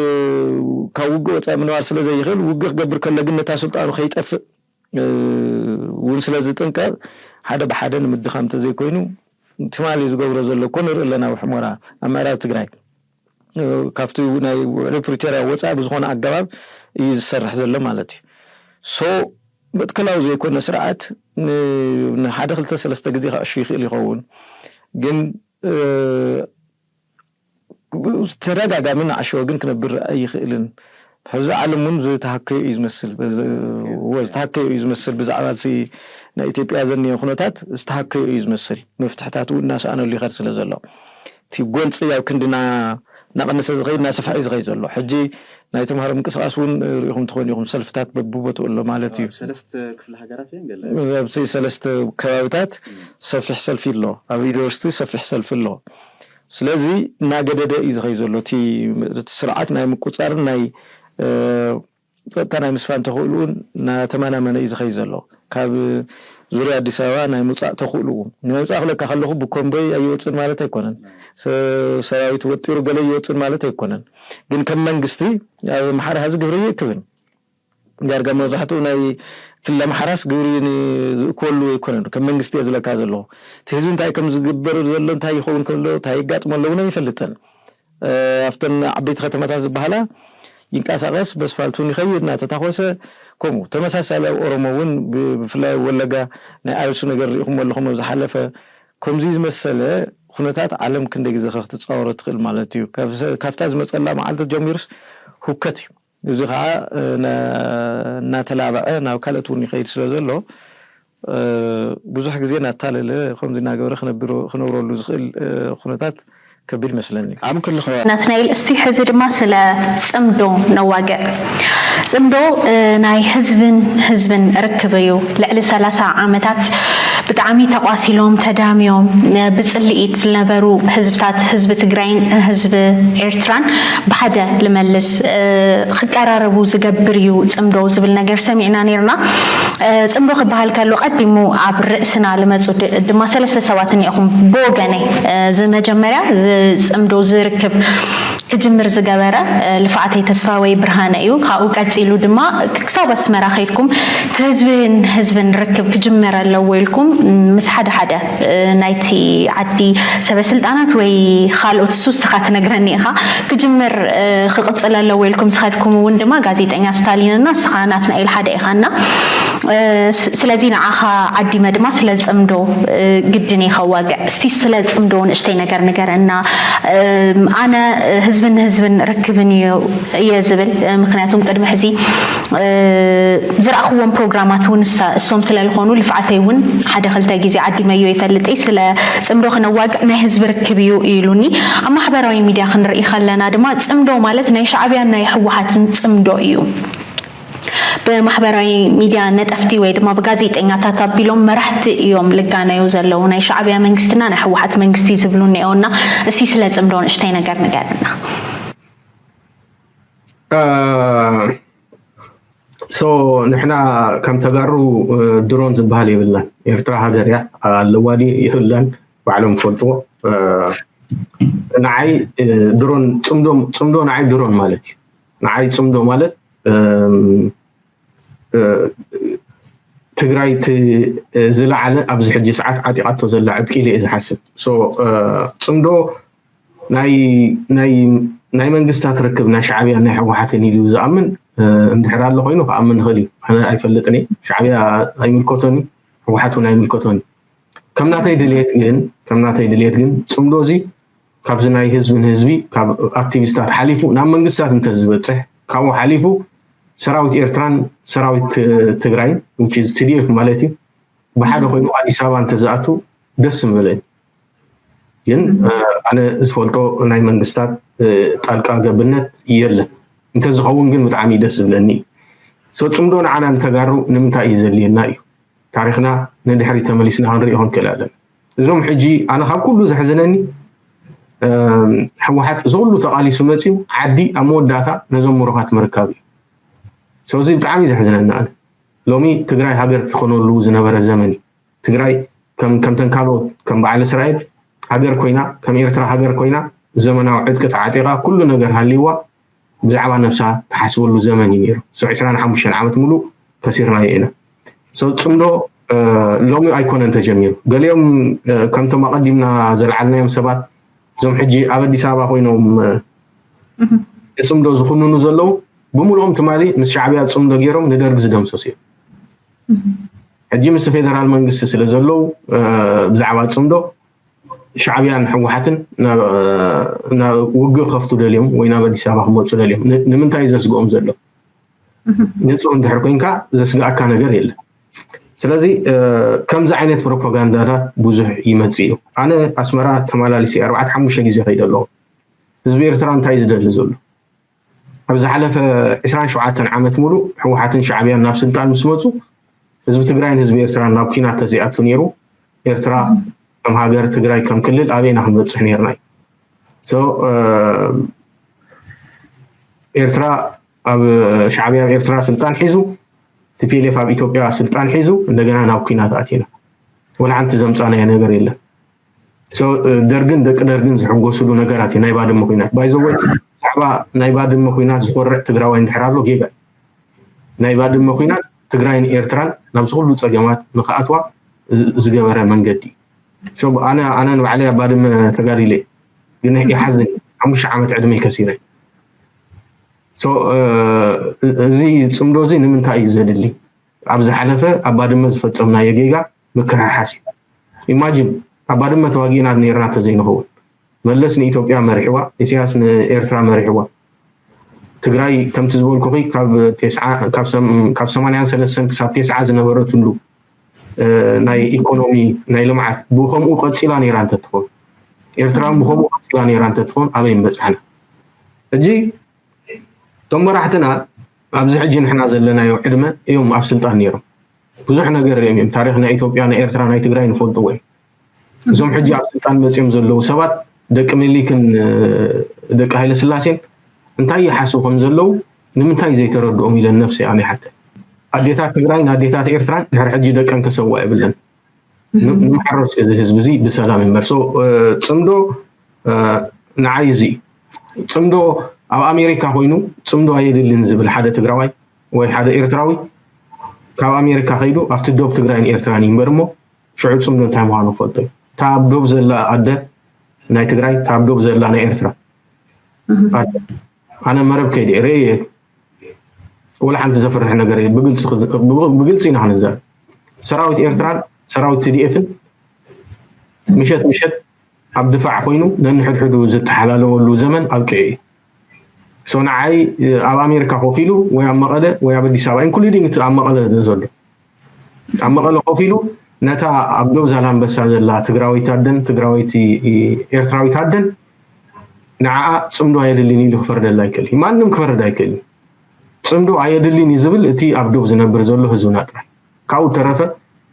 ካብ ውግእ ወፃኢ ምንባር ስለ ዘይኽእል ውግእ ክገብር ከሎ ግን ነታ ስልጣኑ ከይጠፍእ እውን ስለ ዝጥንቀቕ ሓደ ብሓደ ንምድኻም እንተዘይኮይኑ ትማሊ ዝገብሮ ዘሎ እኮ ንርኢ ኣለና ኣብ ሕሞራ ኣብ ምዕራብ ትግራይ ካብቲ ናይ ውዕሊ ፕሪቶርያ ወፃኢ ብዝኾነ ኣገባብ እዩ ዝሰርሕ ዘሎ ማለት እዩ ሶ መትከላዊ ዘይኮነ ስርዓት ንሓደ ክልተ ሰለስተ ግዜ ክዕሹ ይኽእል ይኸውን ግን ተደጋጋሚ ንዓሸወ ግን ክነብር ኣይኽእልን ሕዚ ዓለም እውን ዝተሃከዩ እዩ ዝመስል ዝተሃከዩ እዩ ዝመስል ብዛዕባ ናይ ኢትዮጵያ ዘኒዮ ኩነታት ዝተሃከዩ እዩ ዝመስል መፍትሕታት እውን እናሰኣነሉ ይኸድ ስለ ዘሎ እቲ ጎንፂ ኣብ ክንድና እናቐነሰ ዝኸይድ እናሰፍሐ እዩ ዝኸይድ ዘሎ ሕጂ ናይ ተምሃሮ ምንቅስቃስ እውን ሪኢኹም ትኾኑ ኢኹም ሰልፍታት በብቦትኡ ኣሎ ማለት እዩ ሰለስተ ክፍለ ሃገራት እየን ገለ ኣብቲ ሰለስተ ከባብታት ሰፊሕ ሰልፊ ኣሎ ኣብ ዩኒቨርሲቲ ሰፊሕ ሰልፊ ኣሎ ስለዚ እናገደደ እዩ ዝኸይ ዘሎ እቲ ስርዓት ናይ ምቁፃርን ናይ ፀጥታ ናይ ምስፋን ተኽእልኡን እናተመናመነ እዩ ዝኸይ ዘሎ ካብ ዙርያ ኣዲስ ኣበባ ናይ ምውፃእ ተኽእልኡ ናይ ምውፃእ ክለካ ከለኹ ብኮምቦይ ኣይወፅን ማለት ኣይኮነን ሰራዊት ወጢሩ ገለ ይወፅን ማለት ኣይኮነን ግን ከም መንግስቲ ኣብ ኣምሓራ ሕዚ ግብሪ ይእክብን ዳርጋ መብዛሕትኡ ናይ ክልል ኣምሓራስ ግብሪ ዝእክበሉ ኣይኮነን ከም መንግስቲ እየ ዝለካ ዘለኹ እቲ ህዝቢ እንታይ ከም ዝግበር ዘሎ እንታይ ይኸውን ከሎ እንታይ ይጋጥሞ ኣለውን ኣይፈልጥን ኣብተን ዓበይቲ ከተማታት ዝበሃላ ይንቀሳቀስ በስፋልት እውን ይኸይድ እናተታኮሰ ከምኡ ተመሳሳሊ ኣብ ኦሮሞ እውን ብፍላይ ወለጋ ናይ ኣርሱ ነገር ሪኢኹም ኣለኹም ኣብ ዝሓለፈ ከምዚ ዝመሰለ ኩነታት ዓለም ክንደይ ግዜ ክትፃወሮ ትኽእል ማለት እዩ ካብታ ዝመፀላ መዓልቲ ጀሚሩስ ሁከት እዩ እዚ ከዓ እናተላበዐ ናብ ካልኦት እውን ይኸይድ ስለ ዘሎ ብዙሕ ግዜ እናታለለ ከምዚ እናገበረ ክነብረሉ ዝኽእል ኩነታት ከቢድ ይመስለኒ። ኣብ እንክልኸ ናትናኤል እስቲ ሕዚ ድማ ስለ ጽምዶ ነዋግዕ። ጽምዶ ናይ ህዝብን ህዝብን ርክብ እዩ። ልዕሊ ሰላሳ ዓመታት ብጣዕሚ ተቋሲሎም ተዳምዮም ብጽልኢት ዝነበሩ ህዝብታት ህዝቢ ትግራይን ህዝቢ ኤርትራን ብሓደ ልመልስ ክቀራረቡ ዝገብር እዩ ጽምዶ ዝብል ነገር ሰሚዕና ነርና። ጽምዶ ክበሃል ከሎ ቀዲሙ ኣብ ርእስና ልመፁ ድማ ሰለስተ ሰባት እኒኦኹም ብወገነይ እዚ መጀመርያ ዝፅምዶ ዝርክብ ክጅምር ዝገበረ ልፍዓተይ ተስፋወይ ብርሃነ እዩ። ካብኡ ቀፂሉ ድማ ክሳብ ኣስመራ ከይድኩም እቲ ህዝብን ህዝብን ርክብ ክጅመር ኣለዎ ኢልኩም ምስ ሓደ ሓደ ናይቲ ዓዲ ሰበስልጣናት ወይ ካልኦት፣ እሱ እስኻ ትነግረኒ ኢኻ፣ ክጅምር ክቕፅል ኣለዎ ኢልኩም ዝኸድኩም እውን ድማ ጋዜጠኛ ስታሊንና እስኻ ናትናኤል ሓደ ኢኻ እና ስለዚ ንዓኻ ዓዲመ ድማ ስለ ፅምዶ ግድን እየ ከዋግዕ። እስቲ ስለ ፅምዶ ንእሽተይ ነገር ንገረና። ኣነ ህዝብን ንህዝብን ርክብን እዩ እየ ዝብል። ምክንያቱም ቅድሚ ሕዚ ዝረኣኽዎም ፕሮግራማት እውን እሶም ስለ ዝኾኑ ልፍዓተይ እውን ሓደ ክልተ ግዜ ዓዲመዮ ይፈልጥ እየ። ስለ ፅምዶ ክነዋግዕ ናይ ህዝቢ ርክብ እዩ ኢሉኒ። ኣብ ማሕበራዊ ሚድያ ክንርኢ ከለና ድማ ፅምዶ ማለት ናይ ሻዕብያን ናይ ህወሓትን ፅምዶ እዩ። ብማሕበራዊ ሚድያ ነጠፍቲ ወይ ድማ ብጋዜጠኛታት ኣቢሎም መራሕቲ እዮም ልጋነዩ ዘለዉ። ናይ ሻዕብያ መንግስትና ናይ ህወሓት መንግስቲ ዝብሉ እኒአውና። እስቲ ስለ ፅምዶ ንእሽተይ ነገር ንገርና። ሶ ንሕና ከም ተጋሩ ድሮን ዝበሃል የብልናን። ኤርትራ ሃገር እያ ኣለዋ ድዩ የብላን፣ ባዕሎም ትፈልጥዎ። ንዓይ ድሮን ፅምዶ ንዓይ ድሮን ማለት እዩ። ንዓይ ፅምዶ ማለት ትግራይ ዝለዓለ ኣብዚ ሕጂ ሰዓት ዓጢቓቶ ዘላ ዕጥቂ ኢለ እየ ዝሓስብ። ፅምዶ ናይ መንግስታት ርክብ ናይ ሻዕብያን ናይ ህወሓትን ኢሉ ዝኣምን እንድሕር ኣሎ ኮይኑ ክኣምን ይኽእል እዩ። ኣነ ኣይፈልጥን እየ። ሻዕብያ ኣይምልከቶን እዩ፣ ህወሓት እውን ኣይምልከቶን እዩ። ከም ናተይ ድልየት ግን ከም ናተይ ድልየት ግን ፅምዶ እዚ ካብዚ ናይ ህዝቢ ንህዝቢ ካብ ኣክቲቪስታት ሓሊፉ ናብ መንግስታት እንተዝበፅሕ ካብኡ ሓሊፉ ሰራዊት ኤርትራን ሰራዊት ትግራይን which is T D F ማለት እዩ ብሓደ ኮይኑ ኣዲስ ኣበባ እንተዝኣቱ ደስ ምበለኒ። ግን ኣነ ዝፈልጦ ናይ መንግስታት ጣልቃ ገብነት የለን። እንተዝኸውን ግን ብጣዕሚ ደስ ዝብለኒ እዩ። So ፅምዶ ንዓና ንተጋሩ ንምንታይ እዩ ዘድልየና እዩ። ታሪኽና ንድሕሪት ተመሊስና ክንሪኦ ክንክእል ኣለና። እዞም ሕጂ ኣነ ካብ ኩሉ ዘሕዝነኒ ህወሓት እዚ ኩሉ ተቓሊሱ መፂኡ ዓዲ ኣብ መወዳእታ ነዞም ምሩኻት ምርካብ እዩ። So እዚ ብጣዕሚ ዘሕዝነኒ ኣነ። ሎሚ ትግራይ ሃገር ትኾነሉ ዝነበረ ዘመን እዩ። ትግራይ ከም ከምተን ካልኦት ከም በዓል እስራኤል ሃገር ኮይና ከም ኤርትራ ሃገር ኮይና ዘመናዊ ዕጥቂ ተዓጢቓ ኩሉ ነገር ሃልይዋ ብዛዕባ ነብሳ ትሓስበሉ ዘመን እዩ ነይሩ። So ዕስራን ሓሙሽተን ዓመት ሙሉእ ከሲርናዮ ኢና። So ፅምዶ ሎሚ ኣይኮነን ተጀሚሩ። ገሊኦም ከምቶም ኣቐዲምና ዘልዓልናዮም ሰባት እዞም ሕጂ ኣብ ኣዲስ ኣበባ ኮይኖም ፅምዶ ዝኹንኑ ዘለዉ ብምልኦም ትማሊ ምስ ሻዕብያ ፅምዶ ገይሮም ንደርግ ዝደምሰሱ እዮም። ሕጂ ምስ ፌደራል መንግስቲ ስለ ዘለዉ ብዛዕባ ፅምዶ ሻዕብያን ህወሓትን ናብ ውግእ ክኸፍቱ ደልዮም ወይ ናብ ኣዲስ ኣበባ ክመፁ ደልዮም። ንምንታይ ዘስግኦም ዘሎ? ንፁህ እንድሕር ኮይንካ ዘስግኣካ ነገር የለን። ስለዚ ከምዚ ዓይነት ፕሮፓጋንዳታት ብዙሕ ይመፅእ እዩ። ኣነ ኣስመራ ተመላሊሰ ኣርባዕተ ሓሙሽተ ግዜ ከይደ ኣለኹ። ህዝቢ ኤርትራ እንታይ ዝደሊ ዘሎ? ኣብ ዝሓለፈ ዕስራን ሸውዓተን ዓመት ሙሉእ ህወሓትን ሻዕብያን ናብ ስልጣን ምስ መፁ ህዝቢ ትግራይን ህዝቢ ኤርትራን ናብ ኲናት ተዘይኣቱ ነይሩ። ኤርትራ ከም ሃገር፣ ትግራይ ከም ክልል ኣበይና ክንበፅሕ ነይርና እዩ። So ኤርትራ ኣብ ሻዕብያ ኣብ ኤርትራ ስልጣን ሒዙ፣ T P L F ኣብ ኢትዮጵያ ስልጣን ሒዙ እንደገና ናብ ኲናት ኣቲና። ወላ ሓንቲ ዘምፃናዮ ነገር የለን። So ደርግን ደቂ ደርግን ዝሕጎስሉ ነገራት እዩ ናይ ባድመ ኲናት። By the way ብዛዕባ ናይ ባድመ ኲናት ዝኾርዕ ትግራዋይ እንድሕር ኣሎ ጌጋ እዩ። ናይ ባድመ ኲናት ትግራይን ኤርትራን ናብዚ ኩሉ ፀገማት ንክኣትዋ ዝገበረ መንገዲ እዩ። So ኣነ ኣነ ንባዕለይ ኣብ ባድመ ተጋዲለ ግን ይሓዝን ሓሙሽተ ዓመት ዕድመይ ከሲረ። So እዚ ፅምዶ እዚ ንምንታይ እዩ ዘድሊ? ኣብ ዝሓለፈ ኣብ ባድመ ዝፈፀምናዮ ጌጋ ምክሕሓስ እዩ። Imagine ኣብ ባድመ ተዋጊእና ነይርና ተዘይንኸውን መለስ ንኢትዮጵያ መሪሕዋ፣ ኢሳያስ ንኤርትራ መሪሕዋ። ትግራይ ከምቲ ዝበልኩኺ ካብ ካብ ሰማንያን ሰለስተን ክሳብ ተስዓ ዝነበረትሉ ናይ ኢኮኖሚ ናይ ልምዓት ብከምኡ ቀፂላ ነይራ እንተትኾን ኤርትራ እውን ብከምኡ ቀፂላ ነይራ እንተትኾን ኣበይ ምበፃሕና? ሕጂ እቶም መራሕትና ኣብዚ ሕጂ ንሕና ዘለናዮ ዕድመ እዮም ኣብ ስልጣን ነይሮም። ብዙሕ ነገር ሪኦም እዮም። ታሪኽ ናይ ኢትዮጵያ፣ ናይ ኤርትራ፣ ናይ ትግራይ ንፈልጥዎ እዮም። እዞም ሕጂ ኣብ ስልጣን መፂኦም ዘለዉ ሰባት ደቂ ምኒልክን ደቂ ሃይለስላሴን እንታይ ይሓስቡ ከም ዘለዉ ንምንታይ ዘይተረድኦም ኢለን ነብሰይ ኣነ ይሓተ። ኣዴታት ትግራይን ኣዴታት ኤርትራን ድሕሪ ሕጂ ደቀን ከሰውኣ የብለን። ንምሓሮ እስኪ እዚ ህዝቢ እዚ ብሰላም ይንበር። So ፅምዶ ንዓይ እዚ እዩ። ጽምዶ ኣብ ኣሜሪካ ኮይኑ ጽምዶ ኣየድልን ዝብል ሓደ ትግራዋይ ወይ ሓደ ኤርትራዊ ካብ ኣሜሪካ ከይዱ ኣብቲ ዶብ ትግራይን ኤርትራን ይንበር እሞ ሽዑ ጽምዶ እንታይ ምዃኑ ክፈልጦ እዩ። እታ ኣብ ዶብ ዘላ ኣደ ናይ ትግራይ፣ እታ ኣብ ዶብ ዘላ ናይ ኤርትራ ኣደ። ኣነ መረብ ከይደ ርእየ ወላ ሓንቲ ዘፍርሕ ነገር የለን። ብግልፂ ክዝ- ብግ- ብግልፂ ኢና ክንዛረብ። ሰራዊት ኤርትራን ሰራዊት ቲ ዲ ኤፍን ምሸት ምሸት ኣብ ድፋዕ ኮይኑ ነንሕድሕዱ ዝተሓላለወሉ ዘመን ኣብቂዑ እዩ። ሶ ንዓይ ኣብ ኣሜሪካ ኮፍ ኢሉ ወይ ኣብ መቐለ ወይ ኣብ ኣዲስ ኣበባ ኢንክሉዲንግ እቲ ኣብ መቐለ ዘሎ ኣብ መቐለ ኮፍ ኢሉ ነታ ኣብ ዶብ ዛላንበሳ ዘላ ትግራወይቲ ኣደን ትግራወይቲ ኤርትራዊት ኣደን ንዓኣ ጽምዶ ኣየድልን ኢሉ ክፈርደላ ኣይክእል እዩ። ማንም ክፈርድ ኣይክእል እዩ። ጽምዶ ኣየድልን እዩ ዝብል እቲ ኣብ ዶብ ዝነብር ዘሎ ህዝብና ጥራይ። ካብኡ ተረፈ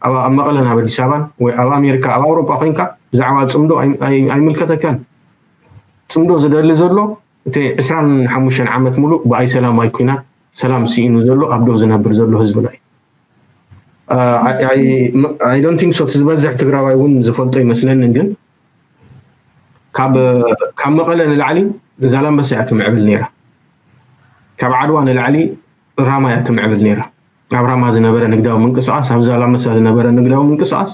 ኣብ ኣብ መቐለን ኣብ ኣዲስ ኣበባን ወይ ኣብ ኣሜሪካ ኣብ ኣውሮጳ ኮይንካ ብዛዕባ ጽምዶ ኣይ- ኣይ- ኣይምልከተካን። ጽምዶ ዝደሊ ዘሎ እቲ ዕስራን ሓሙሽተን ዓመት ሙሉእ ብኣይ ሰላማይ ኩናት ሰላም ስኢኑ ዘሎ ኣብ ዶብ ዝነብር ዘሎ ህዝብና እዩ። I don't think so። እቲ ዝበዝሕ ትግራዋይ እውን ዝፈልጦ ይመስለንን ግን ካብ ካብ መቐለ ንላዕሊ ዛላንበሳ እያ ትምዕብል ነይራ። ካብ ዓድዋ ንላዕሊ ራማ እያ ትምዕብል ነይራ። ኣብ ራማ ዝነበረ ንግዳዊ ምንቅስቃስ ኣብ ዛላንበሳ ዝነበረ ንግዳዊ ምንቅስቃስ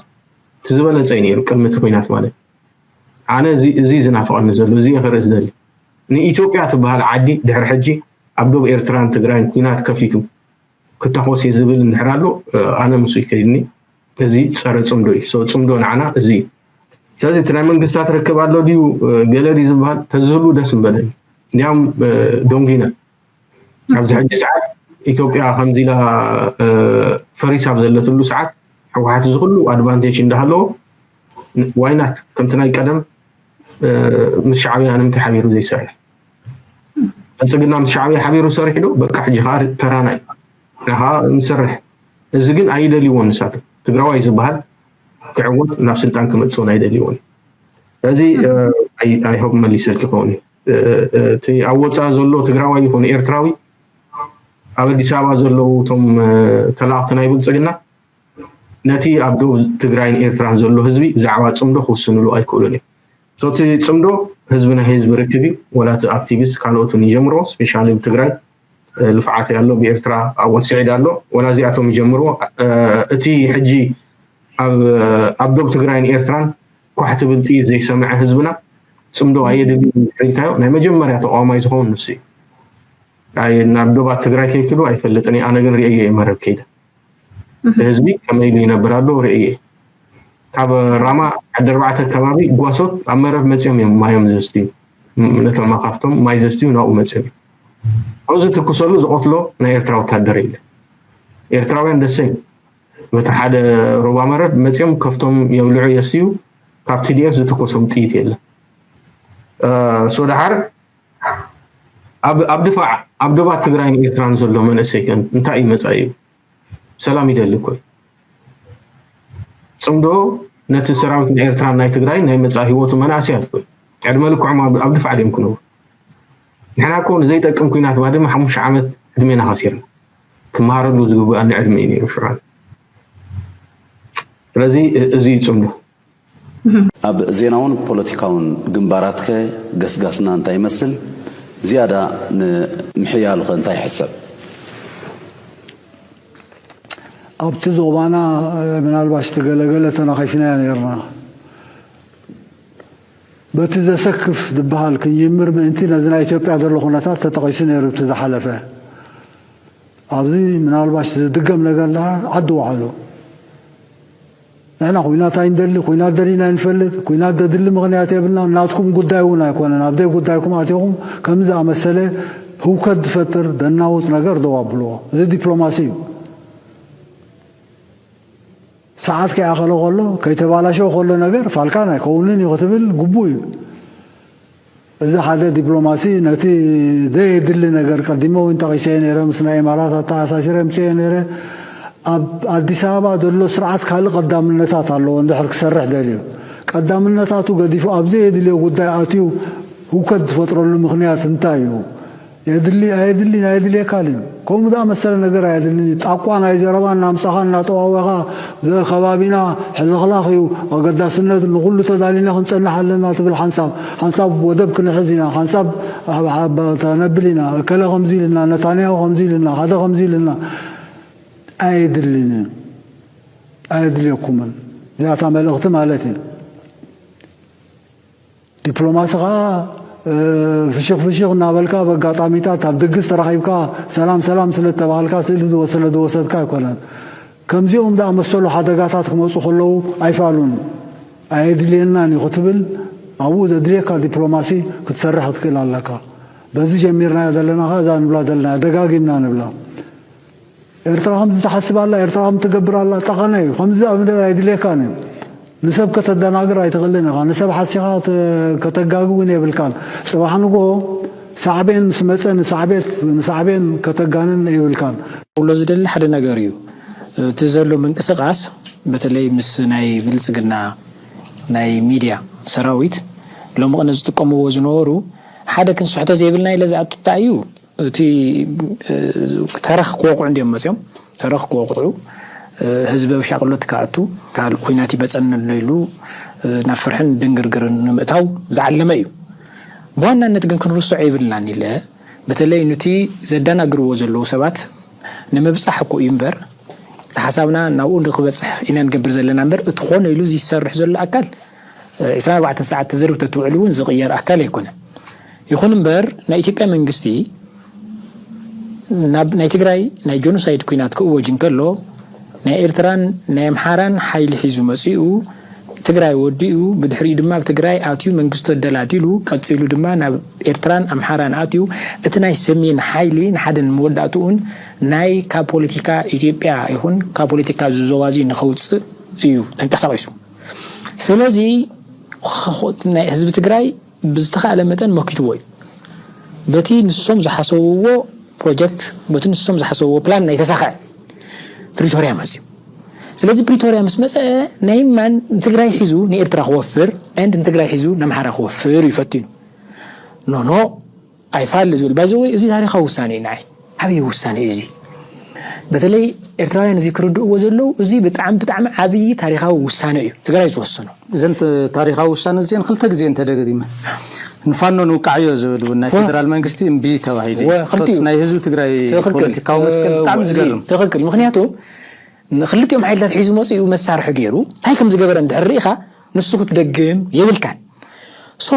እቲ ዝበለፀ እዩ ነይሩ ቅድሚ እቲ ኩናት ማለት። ኣነ እዚ እዚ ዝናፍቐኒ ዘሎ እዚ እየ ክርኢ ዝደሊ። ንኢትዮጵያ ትበሃል ዓዲ ድሕሪ ሕጂ ኣብ ዶብ ኤርትራን ትግራይን ኩናት ከፊቱ ክታኾስ እየ ዝብል እንድሕር ኣሎ ኣነ ምስ ይከይድኒ። እዚ ፀረ ፅምዶ እዩ። So ፅምዶ ንዓና እዚ እዩ። ስለዚ እቲ ናይ መንግስታት ርክብ ኣሎ ድዩ ገለ ድዩ ዝበሃል ተዝህሉ ደስ ምበለኒ። እንዲያም ዶንጊና ኣብዚ ሕጂ ሰዓት ኢትዮጵያ ከምዚ ኢላ ፈሪሳ ኣብ ዘለትሉ ሰዓት ህወሓት እዚ ኩሉ ኣድቫንቴጅ እንዳሃለዎ ዋይናት ከምቲ ናይ ቀደም ምስ ሻዕብያ ንምንታይ ሓቢሩ ዘይሰርሕ? ብልፅግና ምስ ሻዕብያ ሓቢሩ ሰሪሑ ዶ? በቃ ሕጂ ከዓ ተራና እዩ። ንዓ ከዓ ንሰርሕ። እዚ ግን ኣይደልይዎን ንሳቶም። ትግራዋይ ዝበሃል ክዕወት ናብ ስልጣን ክመፅእ እውን ኣይደልይዎን። ስለዚ ኣይሆብ መሊሰልኪ ክኸውን እዩ። እቲ ኣብ ወፃኢ ዘሎ ትግራዋይ ይኹን ኤርትራዊ ኣብ ኣዲስ ኣበባ ዘለዉ እቶም ተላእኽቲ ናይ ብልፅግና ነቲ ኣብ ዶብ ትግራይን ኤርትራን ዘሎ ህዝቢ ብዛዕባ ፅምዶ ክውስንሉ ኣይክእሉን እዮም። So እቲ ፅምዶ ህዝቢ ናይ ህዝቢ ርክብ እዩ። ወላ እቲ ኣክቲቪስት ካልኦትን ይጀምርዎ። ስፔሻሊ ብትግራይ ልፍዓት ኣሎ፣ ብኤርትራ ኣወል ስዒድ ኣሎ። ወላ እዚኣቶም ይጀምርዎ። እቲ ሕጂ ኣብ ዶብ ትግራይን ኤርትራን ኳሕ ትብል ጥይት ዘይሰምዐ ህዝብና ፅምዶ ኣየድልን ኢልካዮ ናይ መጀመርያ ተቃዋማይ ዝኸውን ንሱ እዩ። ናብ ዶባት ትግራይ ከይክዱ ኣይፈልጥን እየ። ኣነ ግን ርእየ እየ መረብ ከይደ። እቲ ህዝቢ ከመይ ኢሉ ይነብር ኣሎ ርእየ። ካብ ራማ ዓዲ ኣርባዕተ ከባቢ ጓሶት ኣብ መረብ መፅኦም እዮም ማዮም ዘስትዩ። ነቶም ኣኻፍቶም ማይ ዘስትዩ ናብኡ መፅኦም እዮም። ኣብዚ ዝትኩሰሉ ዝቐትሎ ናይ ኤርትራ ወታደር የለ። ኤርትራውያን ደሰይ በቲ ሓደ ሩባ መረብ መፅኦም ከፍቶም የብልዑ የስትዩ። ካብ ቲ ዲ ኤፍ ዝትኮሶም ጥይት የለን። ሶ ደሓር ኣብ ድፋዕ ኣብ ዶባት ትግራይን ኤርትራን ዘሎ መንእሰይ ከ እንታይ እዩ መፃኢኡ? ሰላም ይደሊ እኮ እዩ። ፅምዶ ነቲ ሰራዊት ናይ ኤርትራን ናይ ትግራይን ናይ መፃኢ ህይወቱ መናእሰያት እኮ እዩ። ዕድመ ልክዖም ኣብ ድፋዕ ድዮም ክነብሩ? ንሕና እኮ ንዘይጠቅም ኩናት ባድመ ሓሙሽተ ዓመት ዕድሜና ከሲርና። ክመሃረሉ ዝግብኣኒ ዕድመ እዩ ነይሩ ሽዑ። ስለዚ እዚ እዩ ፅምዶ። ኣብ ዜናውን ፖለቲካውን ግንባራትከ ገስጋስና እንታይ ይመስል? ዝያዳ ንምሕያሉኸ እንታይ ይሕሰብ? ኣብቲ ዞባና ምናልባሽ ትገለገለ ተናኺፍናያ ነርና። በቲ ዘሰክፍ ዝበሃል ክንጅምር ምእንቲ ነዚ ናይ ኢትዮጵያ ዘሎ ኩነታት ተጠቒሱ ነይሩ እቲ ዝሓለፈ። ኣብዚ ምናልባሽ ዝድገም ነገር ደኣ ዓዲ ውዓሉ። ንሕና ኩናት ኣይንደሊ፣ ኩናት ደሊና ኣይንፈልጥ፣ ኩናት ደድሊ ምኽንያት የብልና፣ ናትኩም ጉዳይ እውን ኣይኮነን፣ ኣብ ደይ ጉዳይኩም ኣቲኹም ከምዚ ዝኣመሰለ ህውከት ዝፈጥር ደናውፅ ነገር ደው ኣብልዎ። እዚ ዲፕሎማሲ እዩ። ሰዓት ከይኣኸለ ከሎ፣ ከይተባላሸወ ከሎ ነገር ፋልካን ኣይከውንን እዩ ክትብል ግቡእ እዩ። እዚ ሓደ ዲፕሎማሲ ነቲ ዘየድሊ ነገር ቀዲመ እውን ጠቒሰዮ ነይረ፣ ምስ ናይ ኢማራት ኣተኣሳሲረ ኣምፅኤዮ ነይረ። ኣብ ኣዲስ ኣበባ ዘሎ ስርዓት ካልእ ቀዳምነታት ኣለዎ እንድሕር ክሰርሕ ደልዩ። ቀዳምነታቱ ገዲፉ ኣብ ዘየድልዮ ጉዳይ ኣትዩ ህውከት ዝፈጥረሉ ምኽንያት እንታይ እዩ? የድሊ ኣየድሊ ኣየድልየካን እዩ። ከምኡ ደኣ መሰለ ነገር ኣየድልን እዩ። ጣቋ ናይ ዘረባ እናምጻኻ እናጠዋወኻ፣ ዘ ከባቢና ሕልኽላኽ እዩ፣ ኣገዳስነት ንኹሉ ተዳሊና ክንጸንሕ ኣለና ትብል ሓንሳብ ሓንሳብ ወደብ ክንሕዝ ኢና፣ ሓንሳብ ተነብል ኢና፣ እከለ ከምዚ ኢልና፣ ነታንያሁ ከምዚ ኢልና፣ ሓደ ከምዚ ኢልና። ኣየድልን እዩ። ኣየድልየኩምን። እዚኣታ መልእኽቲ ማለት እዩ። ዲፕሎማሲ ኸዓ ፍሽኽ ፍሽኽ እናበልካ፣ በጋጣሚታት ኣብ ድግስ ተራኺብካ ሰላም ሰላም ስለ እተባሃልካ ስእሊ ዝወ- ስለ ዝወሰድካ ኣይኮነን። ከምዚኦም ዝኣመሰሉ ሓደጋታት ክመፁ ከለዉ ኣይፋሉን፣ ኣየድልየናን እዩ ክትብል ኣብኡ ዘድልየካ ዲፕሎማሲ ክትሰርሕ ክትክእል ኣለካ። በዚ ጀሚርናዮ ዘለና ኸዓ እዛ ንብላ ዘለና ደጋጊምና ንብላ። ኤርትራ ከምዚ ትሓስብ ኣላ፣ ኤርትራ ከም ትገብር ኣላ፣ ጠቐነ እዩ። ከምዚ ኣብ ምድር ኣይድልየካን እዩ። ንሰብ ከተደናግር ኣይትኽእልን ኢኻ። ንሰብ ሓሲኻ ተ- ከተጋጊ እውን የብልካን። ጽባሕ ንግሆ ሳዕቤን ምስ መጸ ንሳዕቤት ንሳዕቤን ከተጋንን የብልካን። ክብሎ ዝደሊ ሓደ ነገር እዩ። እቲ ዘሎ ምንቅስቃስ በተለይ ምስ ናይ ብልጽግና ናይ ሚድያ ሰራዊት ሎሚ ቅነ ዝጥቀምዎ ዝነበሩ ሓደ ክንስሕቶ ዘይብልና ኢለ ዝኣቱ እንታይ እዩ እቲ ተረኽ ክወቕዑ እንዲዮም መፅዮም ተረኽ ክወቕዑ ህዝቢ ኣብ ሻቕሎት ክኣቱ ካልእ ኩናት ይመፀና ኣሎ ኢሉ ናብ ፍርሕን ድንግርግርን ንምእታው ዝዓለመ እዩ። ብዋናነት ግን ክንርስዖ የብልናን ኢለ በተለይ ኑቲ ዘደናግርዎ ዘለዉ ሰባት ንምብፃሕ እኮ እዩ እምበር እቲ ሓሳብና ናብኡ ንክበፅሕ ኢና ንገብር ዘለና እምበር እቲ ኮነ ኢሉ ዝሰርሕ ዘሎ ኣካል ዒስራን ኣርባዕተን ሰዓት ተዘርብ ተትውዕል እውን ዝቕየር ኣካል ኣይኮነን። ይኹን እምበር ናይ ኢትዮጵያ መንግስቲ ናብ ናይ ትግራይ ናይ ጆኖሳይድ ኩናት ክእወጅ እንከሎ ናይ ኤርትራን ናይ ኣምሓራን ሓይሊ ሒዙ መፂኡ ትግራይ ወዲኡ ብድሕሪኡ ድማ ኣብ ትግራይ ኣትዩ መንግስቱ ኣደላዲሉ ቀፂሉ ድማ ናብ ኤርትራን ኣምሓራን ኣትዩ እቲ ናይ ሰሜን ሓይሊ ንሓደ ንመወዳእትኡን ናይ ካብ ፖለቲካ ኢትዮጵያ ይኹን ካብ ፖለቲካ እዚ ዞባ እዚ ንኸውፅእ እዩ ተንቀሳቒሱ። ስለዚ ናይ ህዝቢ ትግራይ ብዝተኻእለ መጠን መኪትዎ እዩ። በቲ ንሶም ዝሓሰብዎ ፕሮጀክት በቲ ንሶም ዝሓሰብዎ ፕላን ናይ ተሳኸዐ ፕሪቶርያ መፅዩ። ስለዚ ፕሪቶርያ ምስ መፀ ናይ ማን ንትግራይ ሒዙ ንኤርትራ ክወፍር ኤንድ ንትግራይ ሒዙ ነምሓራ ክወፍር እዩ ፈቲኑ። ኖኖ ኣይፋል ዝብል ባይዘወይ እዚ ታሪካዊ ውሳነ እዩ ንዓይ። ዓብዪ ውሳነ እዩ እዚ። በተለይ ኤርትራውያን እዚ ክርድእዎ ዘለዉ እዚ ብጣዕሚ ብጣዕሚ ዓብዪ ታሪካዊ ውሳነ እዩ ትግራይ ዝወሰኖ። እዘን ተ- ታሪካዊ ውሳነ እዚአን ክልተ ግዜ እየን ተደጋጊመን። ንፋኖ ንውቃዕዮ ዝብል እውን ናይ ወ- ፌደራል መንግስቲ እምቢ ተባሂሉ እዩ። ወ- ክልቲኡ። እቶት ናይ ህዝቢ ትግራይ ትኽክል። ፖለቲካዊ መትከል ብጣዕሚ እዚ ዝገርም። ትኽክል። ምክንያቱ ንክልቲኦም ሓይልታት ሒዙ መፂኡ መሳርሒ ገይሩ እንታይ ከም ዝገበረ እንድሕር ርኢኻ ንሱ ክትደግም የብልካን። ሶ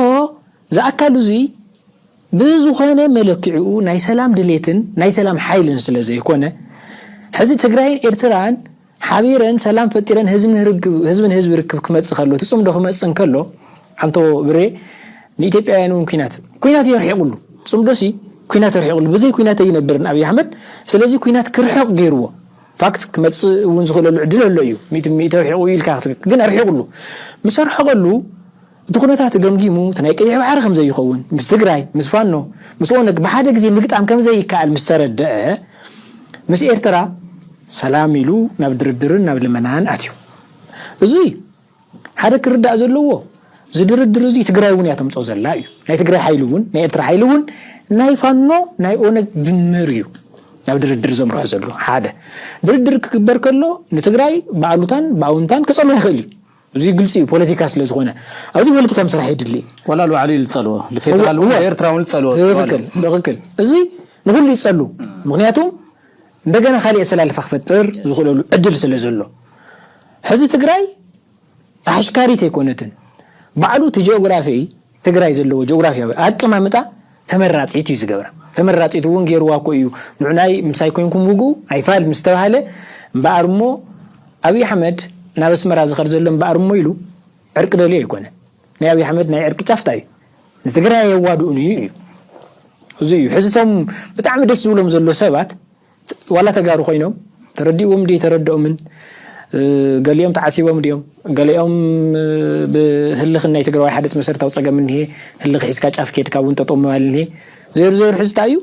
ዝኣካል እዚ ብዝኾነ መለክዒኡ ናይ ሰላም ድሌትን ናይ ሰላም ሓይልን ስለ ዘይኮነ ሕዚ ትግራይን ኤርትራን ሓቢረን ሰላም ፈጢረን ህዝብን ህርግ- ህዝብን ህዝቢ ርክብ ክመፅእ ከሎ እቲ ፅምዶ ክመፅእ እንከሎ ዓንቶ ብሬ ንኢትዮጵያውያን እውን ኩናት ኩናት እዩ ኣርሒቑሉ። ፅምዶሲ ኩናት ኣርሒቑሉ። ብዘይ ኩናት ኣይነብርን ኣብይ ኣሕመድ። ስለዚ ኩናት ክርሕቕ ገይርዎ። ፋክት ክመፅእ እውን ዝኽእለሉ ዕድል ኣሎ እዩ። ሚእቲ ሚእቲ ኣርሒቑ እዩ ኢልካ ክትክ- ግን ኣርሒቑሉ። ምስ ኣርሐቐሉ እቲ ኩነታት ገምጊሙ እቲ ናይ ቀይሕ ባሕሪ ከም ዘይኸውን ምስ ትግራይ ምስ ፋኖ ምስ ኦነግ ብሓደ ግዜ ምግጣም ከም ዘይከኣል ምስ ተረደአ ምስ ኤርትራ ሰላም ኢሉ ናብ ድርድርን ናብ ልመናን ኣትዩ። እዙይ ሓደ ክርዳእ ዘለዎ እዚ ድርድር እዚ ትግራይ እውን እያ ተምፅኦ ዘላ እዩ። ናይ ትግራይ ሓይሊ እውን ናይ ኤርትራ ሓይሊ እውን ናይ ፋኖ ናይ ኦነግ ድምር እዩ ናብ ድርድር ዘምርሖ ዘሎ። ሓደ ድርድር ክግበር ከሎ ንትግራይ ብኣሉታን ብኣውንታን ክፀልዎ ይኽእል እዩ። እዚ ግልፂ እዩ ፖለቲካ ስለ ዝኾነ ኣብዚ ፖለቲካ ምስራሕ የድሊ እዩ። ዋላ ልባዕሉ እዩ ዝፀልዎ ልፌደራል እውን እወ። ኤርትራ እውን ዝፀልዎ ትኽክል ትኽክል። እዚ ንኩሉ ይፀሉ። ምክንያቱም እንደገና ካልእ ኣሰላልፋ ክፈጥር ዝኽእለሉ ዕድል ስለ ዘሎ ሕዚ ትግራይ ኣሽካሪት ኣይኮነትን። ባዕሉ እቲ ጂኦግራፊ ትግራይ ዘለዎ ጂኦግራፊያዊ ኣቀማምጣ ተመራፂት እዩ ዝገብራ። ተመራፂት እውን ገይርዋ እኮ እዩ። ንዑናይ ምሳይ ኮንኩም ውግኡ ኣይፋል ምስ ተባሃለ እምበኣር እሞ ኣብይ ኣሕመድ ናብ ኣስመራ ዝኸድ ዘሎ እምበኣር እሞ ኢሉ ዕርቂ ደልዩ ኣይኮነ። ናይ ኣብይ ኣሕመድ ናይ ዕርቂ ጫፍታ እዩ። ንትግራይ ኣየዋድኡን እዩ እዩ። እዚ እዩ ሕዚ እቶም ብጣዕሚ ደስ ዝብሎም ዘሎ ሰባት ዋላ ተጋሩ ኮይኖም ተረዲእዎም ድዩ ተረድኦምን ገሊኦም ተዓሲቦም ድዮም ገሊኦም ብህልኽ ናይ ትግራዋይ ሓደ መሰረታዊ ፀገም እኒሄ። ህልኽ ሒዝካ ጫፍ ከድካ እውን ጠጠው ምባል እኒሄ። ዘይሩ ዘይሩ ሕዝታ እዩ።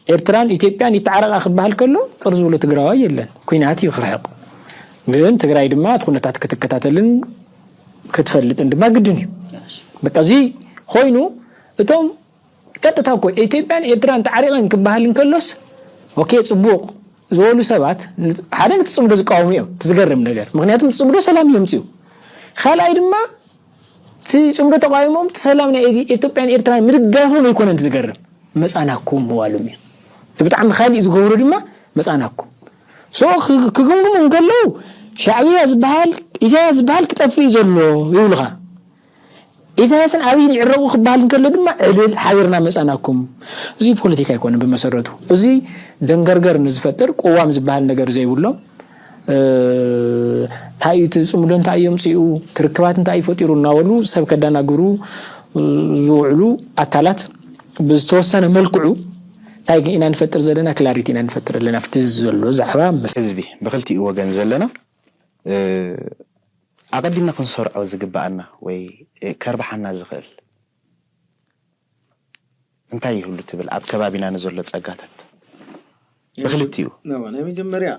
ኤርትራን ኢትዮጵያን ይተዓረቃ ክበሃል ከሎ ቅር ዝብሎ ትግራዋይ የለን። ኩናት እዩ ክርሕቕ። ግን ትግራይ ድማ እቲ ኩነታት ክትከታተልን ክትፈልጥን ድማ ግድን እዩ። በቃ እዚ ኮይኑ እቶም ቀጥታ እኮ ኢትዮጵያን ኤርትራን ተዓሪቐን ክበሃል እንከሎስ፣ ኦኬ፣ ጽቡቕ ዝበሉ ሰባት ሓደ ነቲ ጽምዶ ዝቃወሙ እዮም። እቲ ዝገርም ነገር፣ ምክንያቱም ጽምዶ ሰላም የምጽኡ። ካልኣይ ድማ እቲ ጽምዶ ተቃዊሞም እቲ ሰላም ናይ ኢትዮጵያን ኤርትራን ምድጋፎም ኣይኮነን እቲ ዝገርም፣ መጻናኩም ምባሎም እዩ። እቲ ብጣዕሚ ካሊእ ዝገብሩ ድማ መጻናኩም። ሶ ክግምግሙ እንከለዉ ሻዕብያ ዝበሃል፣ ኢሳያስ ዝበሃል ክጠፍእ እዩ ዘሎ ይብሉኻ። ኢሳያስን ኣብይን ይዕረቑ ክበሃል እንከሎ ድማ ዕልል ሓቢርና መጻናኩም። እዚ ፖለቲካ ኣይኮነን ብመሰረቱ። እዚ ደንገርገር ንዝፈጥር ቅዋም ዝበሃል ነገር ዘይብሎም እንታይ እዩ እቲ ጽምዶ፣ እንታይ እዩ ኣምጺኡ፣ ትርክባት እንታይ እዩ ፈጢሩ እናበሉ ሰብ ከደናግሩ ዝውዕሉ ኣካላት ብዝተወሰነ መልክዑ እንታይ ኢና ንፈጥር ዘለና፣ ክላሪቲ ኢና ንፈጥር ኣለና ኣብቲ ዘሎ ዛዕባ። ህዝቢ ብክልቲኡ ወገን ዘለና ኣቐዲምና ክንሰርዖ ዝግብኣና ወይ ከርብሓና ዝኽእል እንታይ ይህሉ ትብል? ኣብ ከባቢና ንዘሎ ጸጋታት ብክልቲኡ። ናይ መጀመርያ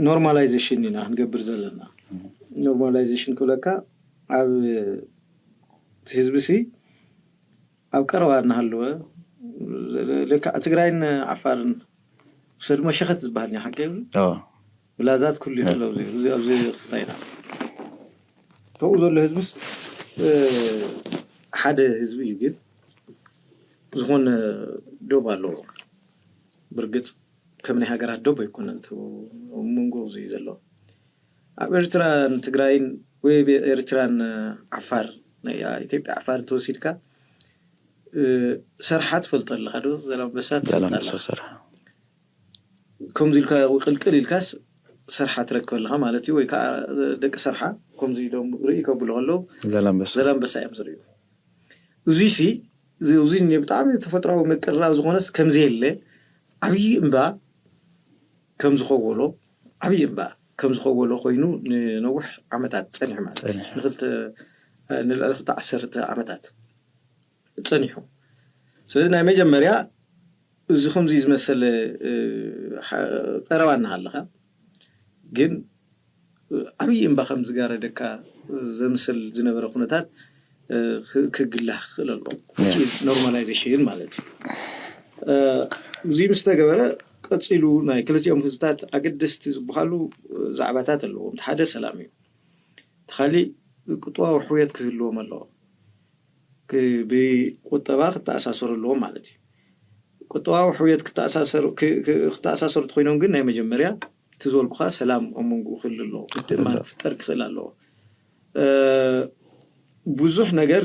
ኖርማላይዜሽን ኢና ክንገብር ዘለና። ኖርማላይዜሽን ክብለካ ኣብ ህዝቢ ሲ ኣብ ቀረባ እናሃለወ ለካ ትግራይን ዓፋርን ውሰድ መሸኸት ዝበሃል ሓቂ ብላዛት ኩሉ ይክለው ኣብዚ ክስታይና ተው ዘሎ ህዝብስ ሓደ ህዝቢ እዩ። ግን ዝኾነ ዶብ ኣለዎ። ብርግፅ ከም ናይ ሃገራት ዶብ ኣይኮነን መንጎ እዚ ዘሎ ኣብ ኤርትራን ትግራይን ወይ ኤርትራን ዓፋር ናይ ኢትዮጵያ ዓፋር እንተወሲድካ ሰርሓ ትፈልጦ ኣለካ ዶ? ዘላንበሳ ትፈልጦ ኣለካ። ከምዚ ኢልካ ቅልቅል ኢልካስ ሰርሓ ትረክብ ኣለካ ማለት እዩ። ወይ ከዓ ደቂ ሰርሓ ከምዚ ኢሎም ርኢ ከብሉ ከለዉ ዘላንበሳ እዮም ዝርእዩ። እዙይ ሲ እዚ ብጣዕሚ ተፈጥሯዊ ምቅርራብ ዝኾነስ ከምዚ የለ ዓብዪ እምባ ከም ዝኸወሎ ዓብዪ እምባ ከም ዝኸወሎ ኮይኑ ንነዊሕ ዓመታት ፀኒሑ ማለት እዩ። ንክልተ ንልዕሊ ክልተ ዓሰርተ ዓመታት ፀኒሑ። ስለዚ ናይ መጀመርያ እዚ ከምዚ ዝመሰለ ቀረባ እናሃለኻ ግን ዓብዪ እምባ ከም ዝጋረደካ ዘምስል ዝነበረ ኩነታት ክግላህ ክኽእል ኣለዎ። ኖርማላይዜሽን ማለት እዩ። እዚ ምስ ተገበረ ቀፂሉ ናይ ክልቲኦም ህዝብታት ኣገደስቲ ዝበሃሉ ዛዕባታት ኣለዎም። ሓደ ሰላም እዩ። እቲ ካሊእ ቁጠባዊ ሕውየት ክህልዎም ኣለዎ። ብቁጠባ ክተኣሳሰሩ ኣለዎም ማለት እዩ። ቁጠባዊ ሕውየት ክተኣሳሰሩ ተኮይኖም ግን ናይ መጀመርያ እቲ ዝበልኩኻ ሰላም ኣብ መንጎ ክህሉ ኣለዎ። ምትእማን ክፍጠር ክኽእል ኣለዎ። ብዙሕ ነገር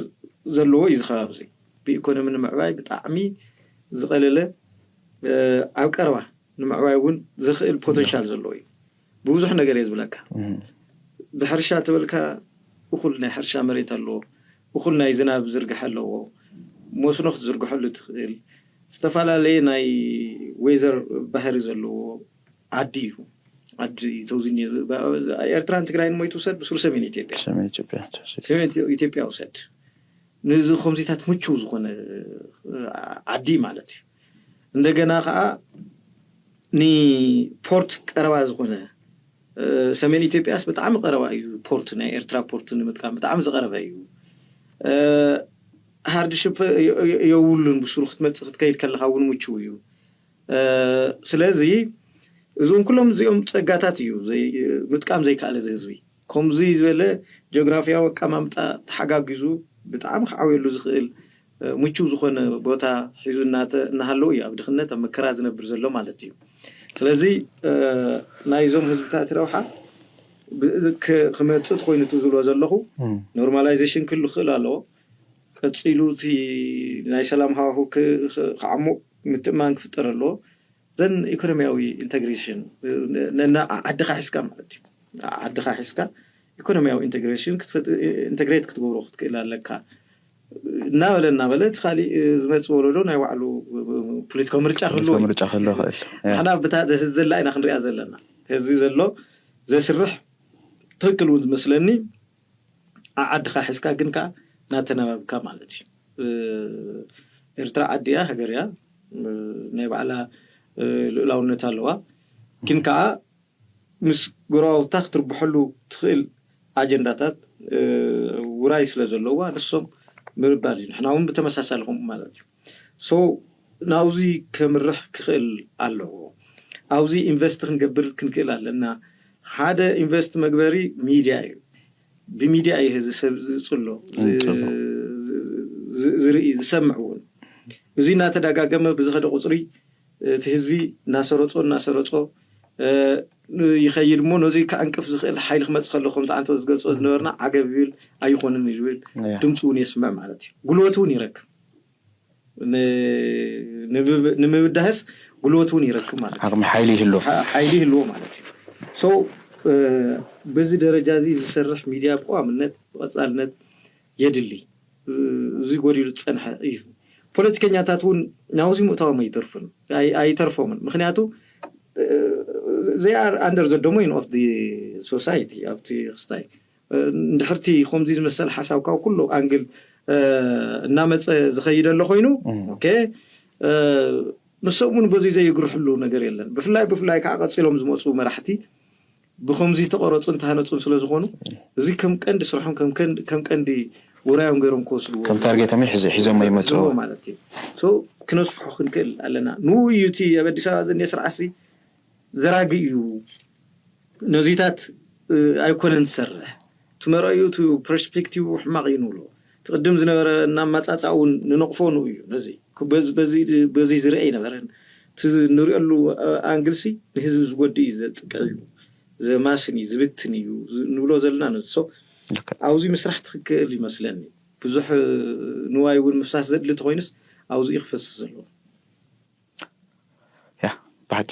ዘለዎ እዩ እዚ ከባቢ እዚ። ብኢኮኖሚ ንምዕባይ ብጣዕሚ ዝቐለለ ኣብ ቀረባ ንምዕባይ እውን ዝኽእል ፖተንሻል ዘለዎ እዩ። ብብዙሕ ነገር እየ ዝብለካ። ብሕርሻ ተበልካ እኹል ናይ ሕርሻ መሬት ኣለዎ። እኹል ናይ ዝናብ ዝርግሐ ኣለዎ። መስኖ ክትዝርግሐሉ ትኽእል ዝተፈላለየ ናይ ዌዘር ባህሪ ዘለዎ ዓዲ እዩ። ዓዲ ተውዝኒ ኤርትራን ትግራይን ሞይቱ ውሰድ ብሱር ሰሜን ኢትዮጵያ ሰሜን ኢትዮጵያ ኢትዮጵያ ውሰድ። ነዚ ከምዚታት ምቹው ዝኾነ ዓዲ ማለት እዩ። እንደገና ከዓ ንፖርት ቀረባ ዝኾነ ሰሜን ኢትዮጵያስ ብጣዕሚ ቀረባ እዩ። ፖርት ናይ ኤርትራ ፖርት ንምጥቃም ብጣዕሚ ዝቀረበ እዩ። ሃርድሽፕ የብሉን። ብሱሩ ክትመፅእ ክትከይድ ከለካ እውን ምቹው እዩ። ስለዚ እዚኦም ኩሎም እዚኦም ፀጋታት እዩ ምጥቃም ዘይከኣለ እዚ ህዝቢ። ከምዚ ዝበለ ጂኦግራፊያዊ ኣቀማምጣ ተሓጋጊዙ ብጣዕሚ ክዓብየሉ ዝኽእል ምቹው ዝኾነ ቦታ ሒዙ እናሃለዉ እዩ ኣብ ድኽነት ኣብ መከራ ዝነብር ዘሎ ማለት እዩ። ስለዚ ናይዞም ህዝብታት ረብሓ ክመፅእ ኮይኑ ዝብሎ ዘለኹ ኖርማላይዜሽን ክህሉ ክኽእል ኣለዎ። ቀፂሉ እቲ ናይ ሰላም ሃዋሁ ክዓሙቕ ምትእማን ክፍጠር ኣለዎ። ዘን ኢኮኖሚያዊ ኢንተግሬሽን ነና ዓድኻ ሒዝካ ማለት እዩ። ዓድኻ ሒዝካ ኢኮኖሚያዊ ኢንተግሬሽን ኢንተግሬት ክትገብሮ ክትክእል ኣለካ። እናበለ እናበለ እቲ ካሊእ ዝመፅእ ወለዶ ናይ ባዕሉ ፖለቲካዊ ምርጫ ክህልዎ ምርጫ ክህልዎ ይኽእል። ንሕና ብታ ዘላ ኢና ክንሪኣ ዘለና። እዚ ዘሎ ዘስርሕ ትክክል እውን ዝመስለኒ ዓዓድኻ ሒዝካ ግን ከዓ ናተናባብካ ማለት እዩ። ኤርትራ ዓዲ እያ፣ ሃገር እያ፣ ናይ ባዕላ ልኡላውነት ኣለዋ። ግን ከዓ ምስ ጎረባብታ ክትርብሐሉ ትኽእል ኣጀንዳታት ውራይ ስለ ዘለዋ ንሶም ምባል እዩ። ንሕና እውን ብተመሳሳሊ ከምኡ ማለት እዩ። So ናብዚ ከምርሕ ክኽእል ኣለዎ። ኣብዚ ኢንቨስት ክንገብር ክንክእል ኣለና። ሓደ ኢንቨስት መግበሪ ሚድያ እዩ። ብሚድያ እዩ ህዚ ሰብ ዝፅሎ፣ ዝ- ዝፅሎ። ዝ- ዝ- ዝርኢ፣ ዝሰምዕ እውን። እዚ እናተደጋገመ ብዝኸደ ቁፅሪ እቲ ህዝቢ እናሰረፆ እናሰረፆ ይኸይድ እሞ ነዚ ከዕንቅፍ ዝኽእል ሓይሊ ክመፅእ ከሎ ከምቲ ዓንተ ዝገልፆ ዝነበርና ዓገብ ይብል ኣይኮንን ይብል ድምፂ እውን የስምዕ ማለት እዩ። ጉልበት እውን ይረክብ። ንምብዳህስ ጉልበት እውን ይረክብ ማለት እዩ። ዓቕሚ ሓይሊ ይህልዎ። ሓይሊ ይህልዎ ማለት እዩ። So በዚ ደረጃ እዚ ዝሰርሕ ሚድያ ብቋምነት ብቐፃልነት የድሊ። እዚ ጎዲሉ ዝፀንሐ እዩ። ፖለቲከኛታት እውን ናብዚ ምእታዎም ኣይተርፉን ኣይተርፎምን። ምክንያቱ they are under the domain of the society ኣብቲ ክስታይ እንድሕርቲ ከምዚ ዝመሰል ሓሳብ ካብ ኩሉ ኣንግል እናመፀ ዝኸይድ ኣሎ ኮይኑ ኦኬ ንሶም እውን በዚ ዘይግርሕሉ ነገር የለን። ብፍላይ ብፍላይ ከዓ ቀፂሎም ዝመፁ መራሕቲ ብከምዚ ዝተቐረፁን ዝተሃነፁን ስለ ዝኾኑ እዚ ከም ቀንዲ ስርሖም ከም ቀንዲ ውራዮም ገይሮም ክወስድዎ ከም ታርጌቶም እዩ ሒዞ- ሒዞሞ ይመፅዎ። ማለት እዩ። So ክነስፍሖ ክንክእል ኣለና። ንኡ እዩ እቲ ኣብ ኣዲስ ኣበባ ዘኒአ ስርዓት ሲ ዘራጊ እዩ። ነዚታት ኣይኮነን ዝሰርሕ። እቲ መርኣዩ እቲ ፐርስፔክቲቭ ሕማቕ እዩ ንብሎ። እቲ ቅድም ዝነበረ እናማፃፃ እውን ንነቕፎ ንኡ እዩ። ነዚ በዚ ዝርአ ኣይነበረን። እቲ ንሪኦ ኣሉ ኣንግልሲ ንህዝቢ ዝጎድእ እዩ፣ ዘጥቅዕ እዩ፣ ዘማስን እዩ፣ ዝብትን እዩ ንብሎ ዘለና ነዚ። So ኣብዚ ምስራሕ ትኽክእል ይመስለኒ። ብዙሕ ንዋይ እውን ምፍሳስ ዘድሊ ተኮይኑስ ኣብዚ እዩ ክፈስስ ዘለዎ። ያ ብሓቂ